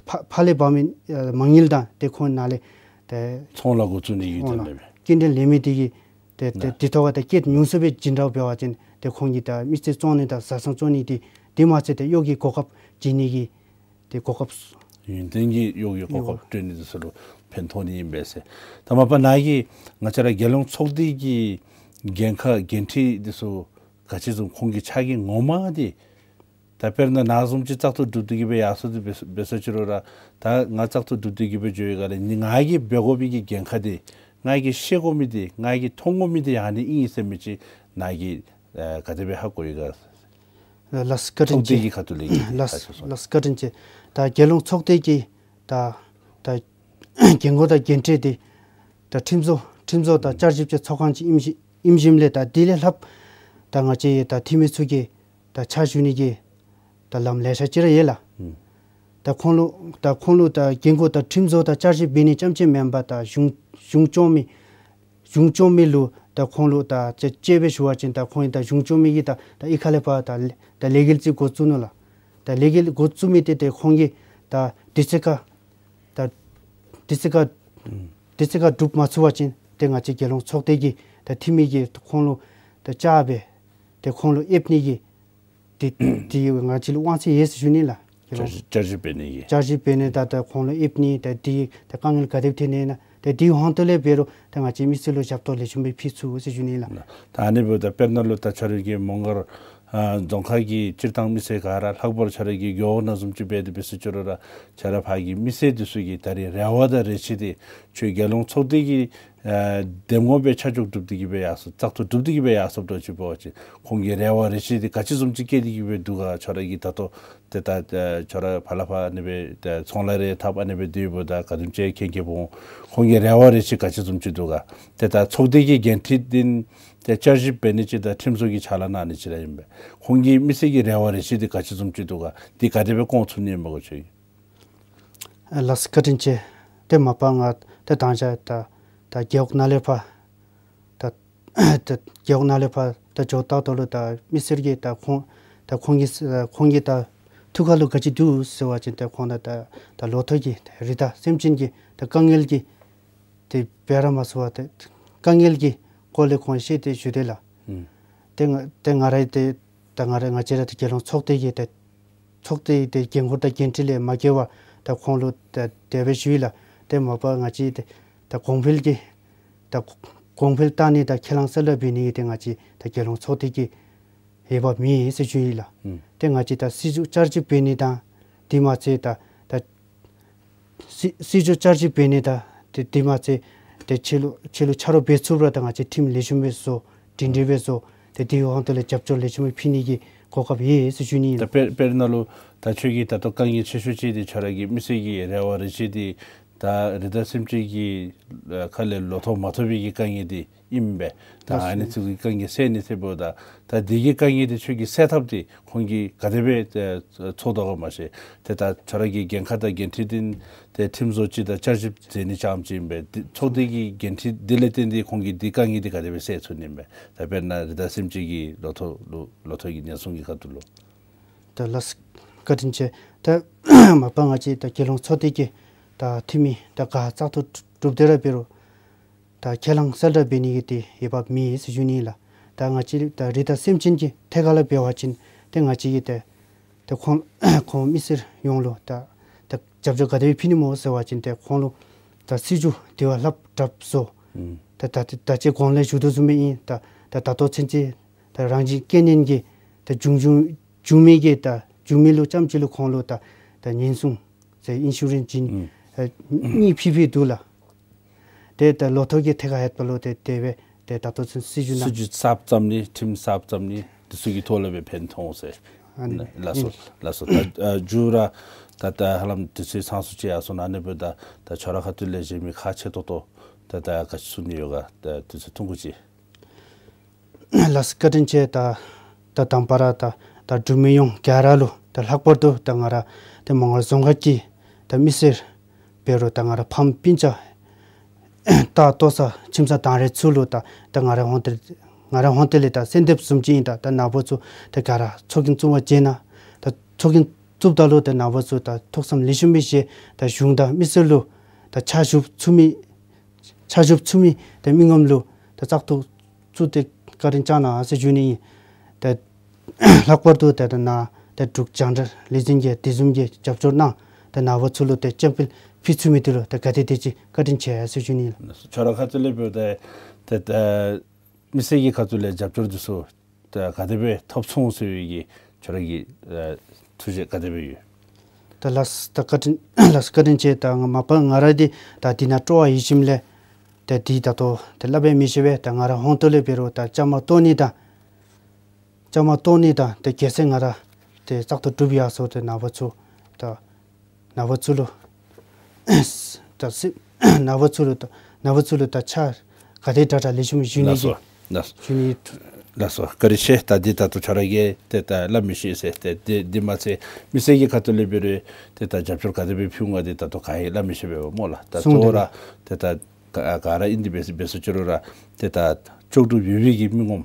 ཕར་ཕར་ལས་འབག་མི་ཨ་མ་དངུལ་དང་ཏེ་ཁོང་ནཱ་ལས་ཏེ་ཚོང་ལཱ་འགོ་བཙུགས་ནི་གི་ཚོང་ལཱ་དོན་ལས་སྐྱིན་འགྲུལ་ལེན་མི་འདི་གིས་ཏེ་ཏེ་ནཱ་འདི་ཐོག་ཁར་ཏེ་སྐྱེད་ཉུང་སུ་སྦེ་བྱིན་དྲགས་འབད་བ་ཅིན་ཏེ་ཁོང་གིས་ད་མི་ཚེ་བཙོང་ནི་དང་བཟའ་ཚང་བཙོང་ནི་འདི་དེ་མ་ཚད་ཏེ་གཡོག་གི་གོ་སྐབས་བྱིན་ནི་གི་ཏེ་གོ་སྐབས་ཡུན་བརྟན་གྱི་གཡོག་གི་གོ་སྐབས་སྤྲོད་ནི་འདི་ཚུ་ལུ་ཕན་ཐོགས་ནི་ཨིན་པས་ཟེར། ད་མ་པ་ནཱ་གི་ང་བཅས་ར་རྒྱལ་ཡོངས་ཚོགས་སྡེ་གི་འགན་ཁག་འགན་འཁྲི་འདི་ཚུ་ག་ཅི་བཟུམ་ཁོང་གི་ཕྱག་གི་ངོ་མ་འདི་ད་དཔེར་ན་ནཱ་བཟུམ་ཅིག་བཙག་འཐུ་གྲུབ་སྟེ་གི་སྦེ་ཡར་སོང་སྟེ་འབད་འབད་ས་ཅིག་རུང་ར་ད་ང་བཙག་འཐུ་གྲུབ་སྟེ་གི་སྦེ་འགྱོ་བའི་སྒང་ལས་ནི་ང་གིས་འབད་དགོ་པའི་གི་འགན་ཁག་འདི་ང་གིས་ཤེས་དགོ་མི་འདི་ང་གིས་མཐོང་དགོ་མི་འདི་ཨ་ནི་ཨིན་ཟེར་མི་ཅིག་ནཱ་གིས་ཨེ་ག་དེ་སྦེ་ཧ་གོ་ཡི་ག། ལགས་བཀའ་དྲིན་ཆེ། ཚོགས་སྡེ་གི་ཁ་ཐུག་ལས་ཀྱི་ལགས་ཁ་ཐུག་སོང་། ལགས་བཀའ་དྲིན་ཆེ། ད་རྒྱལ་ཡོངས་ཚོགས་སྡེ་གི་ད་ད་འགན་ཁུར་དང་འགན་འཁྲི་འདི་ད་ཁྲིམས་བཟོ་ཁྲིམས་བཟོ་དང་བསྐྱར་ཞིབ་ཀྱི་ཚོགས་ཁང་ཅིག་ཨིནམ་ཞིནམ་ཨིནམ་ཞིནམ་ལས་ད་འདི་ལས་ལྷགཔ་ད་ང་བཅས་ད་འཐུས་མི་ཚུ་གིས་ད་ཕྱག་ཞུ་ནི་གི་ད་ལམ་ལེ་ཤ་ཅིག་ར་ཡོད་ལགས། ཨུམ། ད་ཁོང་ལུ་ད་ཁོང་ལུ་ད་འགན་ཁུར་ད་ཁྲིམས་བཟོ་དང་བསྐྱར་ཞིབ་འབད་ནི་རྐྱངམ་ཅིག་མེན་པར་ད་གཞུང་གཞུང་སྐྱོང་མི་གཞུང་སྐྱོང་མི་ལུ་ད་ཁོང་ལུ་ད་དཔྱེ་དཔྱེ་སྦེ་ཞུ་བ་ཅིན་ད་ཁོང་གིས་ད་གཞུང་སྐྱོང་མི་གི་ད་ད་གཡུས་ཁ་ལས་ཕར་ད་ད་ལས་འགུལ་ཅིག་འགོ་བཙུགས་ནུག་ལགས། ད་ལས་འགུལ་འགོ་བཙུགས་མི་འདི་ཏེ་ཁོང་གིས་ད་དུས་ཚོད་ཁར་ད་དུས་ཚོད་ཁར་ཨུམ་དུས་ཚོད་ཁར་སྒྲུབ་མ་ཚུགས་པ་ཅིན་ཏེ་ང་བཅས་རྒྱལ་ཡོངས་ཚོགས་སྡེ་གི་ད་འཐུས་མི་གིས་ཁོང་ལུ་ད་བཅར་སྦེ་ཏེ་ཁོང་ལུ་ཨེབ་ནི་གི་ཏེ་ཏེ་ང་བཅས་ལུ་དབང་ཚད་ཡོད་ཟེར་ཞུ་ནི་ལགས། བསྐྱར་ཞིབ་བསྐྱར་ཞིབ་འབད་ནི་གི་བསྐྱར་ཞིབ་འབད་ནི་ད་ད་ཁོང་ལུ་ཨེབ་ནི་ད་ཏེ་ད་དཀའ་ངལ་ག་དེ་སྦེ་ཐོན་ནི་ཨིན་ན་ ཏེ་དེའི་དབང་དུ་ལས་འབད་རུང་ཏེ་ང་བཅས་མི་སེར་ལུ་ཞབས་ཏོག་ལེགས་ཤོམ་སྦེ་ཕུལ་ཚུགས་ཟེར་ཞུ་ནི་ལགས། ད་ཨ་ནི་འབདཝ་ད་དཔེར་ན་ལུ་ད་ཁྱོད་ར་གི་མོང་སྒར་ཨ་རྫོང་ཁག་གི་སྤྱིར་བཏང་མི་སེར་ག་ར་ལྷག་པར་ཁྱོད་ར་གི་རྒེད་འོག་ནང་བཟུམ་ཅིག་འབད་དེ་འབད་ཟེར་ཅི་རུང་ར་ཁྱོད་ར་ཕར་གྱི་མི་སེར་འདི་ཚུ་གི་ད་རེས་རེ་བ་དང་རེ་ཆེ་འདི་ཁྱོད་རྒྱལ་ཡོངས་ཚོགས་སྡེ་གི་ཨ་འདེམས་ངོ་སྦེ་ཆ་འཇོག་གྲུབ་སྟེ་གི་སྦེ་ཡར་སོང་བཙག་འཐུ་གྲུབ་སྟེ་གི་སྦེ་ཡར་སོངམ་འདྲཝ་ཅིག་འབད་བ་ཅིན་ཁོང་གིས་རེ་བ་རེ་ཆེ་འདི་ག་ཅི་བཟུམ་ཅིག་བསྐྱེད་དེ་གི་སྦེ་འདུག་ག། ཁྱོད་ར་གིས་ད་ལྟོ་ཏེ་ད་ཨ་ཁྱོད་ར་ཕར་ལས་ཕར་ཨ་ནི་སྦེ་ཏེ་ཚོང་ལཱ་རེ་འཐབ་ཨ་ནི་སྦེ་སྡོད་འབདཝ་ད་ག་དེམ་ཅིག་མཁྱེན་མཁྱེནམ་འོང་། ཁོང་གིས་རེ་བ་རེ་ཆེ་ག་ཅི་བཟུམ་ཅིག་འདུག་ག། ཏེ་ད་ཚོགས་སྡེ་གི་འགན་འཁྲི་འདི་ཏེ་བསྐྱར་ཞིབ་འབད་ནི་ཅིག་དང་ཁྲིམས་བཟོ་གི་ཕྱག་ལཱ་གནང་ནི་ཅིག་ར་ཨིན་པས། ཁོང་གིས་མི་སེར་གྱི་རེ་བ་རེ་ཆེ་འདི་ག་ཅི་བཟུམ་ཅིག་འདུག་ག། འདི་ག་དེ་སྦེ་སྐོང་ཚུགས་ནི་ཨིན་པས་གོ་ཁྱོད་ཀྱིས། ཨ་ལགས་སོ་བཀའ་དྲིན་ཆེ། ཏེ་མ་པ་ང་ཏེ་ད་ཅི་ད་ད་རྒེད་འོག་ནང་ལས་ཕར་ད་ད་རྒེད་འོག་ནང་ལས་ཕར་ད་འགྱོཝ་ད་ལྟོ་ལུ་ད་མི་སེར་གྱིས་ད་ཁོང་ད་ཁོང་གི་ཁོང་གི་ད་ཐུགས་ཁ་ལུ་ག་ཅི་འདུག་ཟེར་བ་ཅིན་ཏེ་ཁོང་ད་ད་ད་ལོ་ཐོག་གི་རི་དྭགས་སེམས་ཅན་གྱི་ད་དཀའ་ངལ་གྱི་ཏེ་འབད་ར་མ་ཚུགས་པར་ཏེ་དཀའ་ངལ་གྱི་སྐོར་ལས་ཁོང་བཤད་དེ་ཞུ་དེས་ལགས། ཨུམ། ཏེ་ང་ཏེ་ང་ར་ཏེ་ད་ང་ར་ང་བཅས་ར་ཏེ་རྒྱལ་ཡོངས་ཚོགས་སྡེ་གི་ཏེ་ཚོགས་སྡེ་ཏེ་འགན་ཁུར་དང་འགན་འཁྲི་ལས་མ་འགལ་བར་ད་ཁོང་ལུ་ད་དེ་སྦེ་ཞུ་ཡི་ལགས། ཏེ་མ་པ་ང་བཅས་ཏེ་ད་གོང་འཕེལ་གྱི་ད་གོང་འཕེལ་བཏང་ནི་དང་ཁས་བླངས་གསལ་བསྒྲགས་འབད་ནི་གི་ཏེ་ང་བཅས་ད་རྒྱལ་ཡོངས་ཚོགས་སྡེ་གི་འོས་འབབ་མེད་ཟེར་ཞུ་ཡི་ལགས། ཨུམ། ཏེ་ང་བཅས་ད་སྲིད་བྱུས་བསྐྱར་ཞིབ་འབད་ནི་དང་དེ་མ་ཚད་ད་ད་སྲིད་སྲིད་བྱུས་བསྐྱར་ཞིབ་འབད་ནི་དང་ཏེ་དེ་མ་ཚད་ཏེ་ཁྱོད་ལུ་ཁྱོད་ལུ་ཆ་རོགས་འབད་ཚུགསཔ་ར་ད་ང་བཅས་ཁྲིམས་ལེགས་ཤོམ་སྦེ་བཟོ་སྒྲིང་སྒྲིང་སྦེ་བཟོ་ཏེ་དེའི་དབང་དུ་ལས་རྒྱབ་སྐྱོར་ལེགས་ཤོམ་སྦེ་ཕུལ་ནི་གི་གོ་སྐབས་ཡོད་ཟེར་ཞུ་ནི་ཨིན། ད་དཔེར་དཔེར་ན་ལུ་ད་ཁྱོད་ཀྱི་ད་ལྟོ་དཀའ་ངལ་ཆེ་ཤོས་ཅིག་འདི་ཁྱོད་ར་གི་མི་སེར་གྱི་རེ་བ་རེ་ཆེ་འདི་ད་རི་དྭགས་སེམས་ཅན་གྱི་ཁ་ལས་ལོ་ཐོག་མ་ཐོབ་པའི་གི་དཀའ་ངལ་འདི་ཨིན་པས། ད་ཨ་ནི་ཚུ་གི་དཀའ་ངལ་སེལ་ནི་ཟེརཝ་ད་ད་འདི་གི་དཀའ་ངལ་འདི་ཁྱོད་ཀྱིས་སེལ་ཐབས་འདི་ཁོང་གིས་ག་དེ་སྦེ་ཚོར་དོ་ག་མ་ཤེས། ཏེ་ད་ཁྱོད་ར་གི་འགན་ཁག་དང་འགན་འཁྲི་འདི་ཏེ་ཁྲིམས་བཟོ་ཅིག་དང་བསྐྱར་ཞིབ་མཛད་ནི་ཙམ་ཅིག་ཨིན་པས། འདི་ཚོགས་སྡེ་གི་འགན་འཁྲི་འདི་ལས་བརྟེན་ཏེ་ཁོང་གིས་འདི་དཀའ་ངལ་འདི་ག་དེ་སྦེ་སེལ་ཚུགས་ནི་ཨིན་པས། ད་དཔེར་ན་རི་དྭགས་སེམས་ཅན་གྱི་ལོ་ཐོག་ལུ་ལོ་ཐོག་གི་ཉེན་སྲུང་གི་ཁ་ཐུག་ལུ། ད་ལགས་སོ་བཀའ་དྲིན་ཆེ། ད་མ་པ་ང་བཅས་ད་རྒྱལ་ཡོངས་ཚོགས་སྡེ་གི་ད་འཐུས་མི་ད་ག་བཙག་འཐུ་གྲུབ་སྟེ་ར་འབད་རུང་ད་ཁས་བླངས་གསལ་བསྒྲགས་འབད་ནི་གི་ཏེ་འོས་འབབ་མེད་ཟེར་ཞུ་ནི་ལགས། ད་ང་བཅས་ད་རི་དྭགས་སེམས་ཅན་གྱི་ཐད་ཁར་ལས་འབད་བ་ཅིན་ཏེ་ང་བཅས་ཀྱིས་ཏེ་ཏེ་ཁོང་ཁོང་མི་སེར་ཡོངས་ལུ་ད་ད་རྒྱབ་སྐྱོར་ག་དེ་སྦེ་ཕུལ་ནི་སྨོ་ཟེར་བ་ཅིན་ཏེ་ཁོང་ལུ་ད་སྲིད་བྱུས་དེ་བ་ལྷག་དྲགཔ་བཟོ། ཨུམ། ད་ད་ད་ཅི་གོང་ལས་ཞུ་དོ་བཟུམ་སྦེ་ཨིན། ད་ད་ད་ལྟོ་ཚུན་ཚོད་ད་རང་བཞིན་རྐྱེན་ངན་གྱིས་ད་བྱུང་བྱུང་བྱུང་མི་གི་ད་བྱུང་མི་ལུ་ཙམ་ཅིག་ལུ་ཁོང་ལུ་ད་ད་ཉེན་སྲུང་ཟེར་ཨིན་ཤུ་རེནསི་ཨུམ་གཉིས་ཕུལ་ཕུལཝ་འདུག་ལགས། ཏེ་ད་ལོ་ཐོག་གི་ཐད་ཁར་ལྷོདཔ་ལུ་ཏེ་དེ་སྦེ་ཏེ་ད་ལྟོ་ཚུན་སྲིད་བྱུས་ནང་སྲིད་བྱུས་གསརཔ་བརྩམ་ནི་ཁྲིམས་གསརཔ་བརྩམ་ནི་འདི་ཚུ་གི་ཐོག་ལས་སྦེ་ཕན་ཐོགས་འོང་ཟེར། ཨ་ནི་ལགས་སོ་ཨིན། ལགས་སོ། ད་ཨ་མཇུག་ར་ད་ད་ཧ་ལམ་དུས་ཚོད་ཚང་སུ་ཅིག་ཡར་སོང་ནུག། ཨ་ནི་འབདཝ་ད་ད་ཁྱོད་ར་ཁ་ཐུག་ལས་གཞན་མི་ཁག་ཆེ་ཏོག་ཏོ་ད་ད་ག་ཅི་གསུང་ནི་ཡོད་ག། ད་དུས་ཚོད་ཐུང་ཀུ་ཅིག། ལགས་སོ་བཀའ་དྲིན་ཆེ། ད་ད་དང་པ་ར་ད་ད་འབྲུག་མི་ཡོངས་ག་ར་ལུ་ད་ལྷག་པར་དུ་ད་ང་ར་ཏེ་མོང་སྒར་རྫོང་ཁག་གི་ད་མི་སེར་འབད་རུང་ད་ང་ར་ཕམ་སྤུན་ཆ་ལྟ་ལྟོ་ས་ཁྱིམ་ས་དང་རེ་ཚུ་ལུ་ད་ད་ང་རའི་ཧོངས་ཏེ་ང་རའི་ཧོངས་ཏེ་ལས་ད་གསོལ་འདེབས་བཟུམ་ཅིག་ཨིན། ད་ད་ནཱ་བུ་ཚུ་ད་ག་ར་ཚོགས་རྒྱན་བཙུགས་པར་བྱོན་གནང་། ད་ཚོགས་རྒྱན་བཙུགསཔ་ད་ལུ་ད་ནཱ་བུ་ཚུ་ད་ཐུགས་བསམ་ལེགས་ཤོམ་སྦེ་བཞེས། ད་གཞུང་དང་མི་སེར་ལུ་ད་ཕྱག་ཞུ་ཚུགས་མི་ཕྱག་ཞུ་ཚུགས་མི་ད་མི་ངོམ་ལུ་ད་བཙག་འཐུ་བཙུགས་ཏེ་བཀའ་དྲིན་བསྐྱང་གནང་ཟེར་ཞུ་ནི་ཨིན། ད་ལྷག་པར་དུ་ད་ད་ནཱ་ད་འབྲུག་རྒྱང་བསྒྲགས་ལས་འཛིན་གྱིས་དེ་བཟུམ་གྱི་རྒྱབ་སྐྱོར་གནང་། ད་ནཱ་བུ་ཚུ་ལུ་ད་སྤྱན་འབུལ་ཕུལ་ཚུགས་མི་འདི་ལུ་ད་ག་དེ་དེ་ཅིག་བཀའ་དྲིན་ཆེ་ཟེར་ཞུ་ནི་ཨིན། ཁྱོད་ར་ཁ་ཐུག་ལས་འབདཝ་ད་ད་ད་མི་སེར་གྱི་ཁ་ཐུག་ལས་རྒྱབ་སྐྱོར་འདི་ཚུ་ད་ག་དེ་སྦེ་ཐོབ་སོང་ཟེར་བའི་གི་ཁྱོད་ར་གི་ཨ་ཐུགས་བཞེད་ག་དེ་སྦེ་ཡོད། ད་ལགས་ད་བཀའ་དྲིན་ལགས་བཀའ་དྲིན་ཆེ། ད་ང་མ་པ་ང་ར་འདི་ད་འདི་ནང་སྤྲོ་བ་ཡོད་ཞིནམ་ལས་ད་འདི་ད་ལྟོ་ད་སླབ་སྦེ་མི་ཤེས་པས། ད་ང་རའི་ཧོངས་ཏེ་ལས་འབད་རུང་ད་བཅའ་མར་གཏོགས་ནི་དང་བཅའ་མར་གཏོགས་ནི་དང་ད་གལ་སྲིད་ང་ར་ད་བཙག་འཐུ་གྲུབ་ཡར་སོང་ད་ནཱ་བུ་ཚུ་ད་ནཱ་བུ་ཚུ་ལུ་ད་སྲིད་ནཱ་བུ་ཚུ་ལུ་ད་ནཱ་བུ་ཚུ་ལུ་ད་ཕྱག་ག་དེ་དྲག་དྲག་ལེགས་ཤོམ་ཞུ་ནི་ལགས་སོ། གི་ལགས་སོ། ཞུ་ནི། ལགས་སོ་བཀའ་དྲིན་ཆེ། ད་འདི་ད་ལྟོ་ཁྱོད་ར་གིས་ཏེ་ད་སླབ་མི་ཤེས་ཟེར་ཏེ་འདི་འདི་མ་ཚད་མི་སེར་གྱི་ཁ་ཐུག་ལས་འབད་རུང་ཏེ་ད་རྒྱབ་སྐྱོར་ག་དེ་སྦེ་ཕུལ་འོང་ག་འདི་ད་ལྟོ་ག་ཡང་སླབ་མི་ཤེས་པས་སྨོ་ལགས། ད་གཙོ་བོ་ར་ཏེ་ད་ག་ག་ར་ཨིན་ཏེ་འབད་འབད་ཟེར་ཅི་རུང་ར་ཏེ་ད་ལྕོགས་གྲུབ་ཡོད་པའི་གི་མི་ངོམ་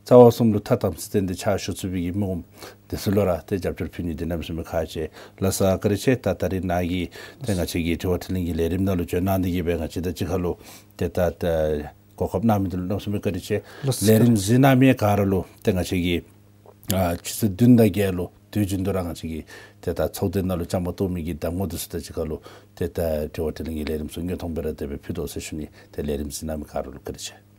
རྩ་བ་གསུམ་ལུ་ཐ་དམ་ཚིག་བསྟེན་ཏེ་ཕྱག་ཞུ་ཚུགས་པའི་གི་མི་ངོམ་དེ་ཚུ་ལུ་ར་ཏེ་རྒྱབ་སྐྱོར་ཕུལ་ནི་འདི་གནམ་མེད་ས་མེད་ཁག་ཆེ། ལགས་སོ་བཀའ་དྲིན་ཆེ། ད་ད་རིས་ནཱ་གིས་ཏེ་ང་བཅས་ཀྱི་དྲི་བ་དྲིས་ལན་གྱི་ལས་རིམ་ནང་ལུ་བྱོན་གནང་ནི་གི་སྦེ་ང་བཅས་དང་གཅིག་ཁར་ལུ་ཏེ་ད་ད་གོ་སྐབས་གནང་མི་འདི་ལུ་གནམ་མེད་ས་མེད་བཀའ་དྲིན་ཆེ། ལགས་སོ། ལས་རིམ་གཟིགས་གནང་མི་ག་ར་ལུ་ཏེ་ང་བཅས་ཀྱིས་ཨ་ཆུ་ཚོད་བདུན་དང་བརྒྱད་ལུ་ དུས་རྒྱུན་དུ་ར་ང་བཅས་ཀྱི་ཏེ་ད་ཚོགས་སྡེ་ནང་ལུ་བཅའ་མར་གཏོགས་མི་གི་གདམ་ངོ་འདི་ཚུ་དང་གཅིག་ཁར་ལུ་ཏེ་ད་དྲི་བ་དྲིས་ལན་གྱི་ལས་རིམ་ཚུ་དངོས་མཐོང་སྦེ་ར་དེ་སྦེ་ཕུལ་དོ་ཟེར་ཞུ་ནི། ཏེ་ལས་རིམ་གཟིགས་གནང་མི་ག་ར་ལུ་བཀའ་དྲིན་ཆེ།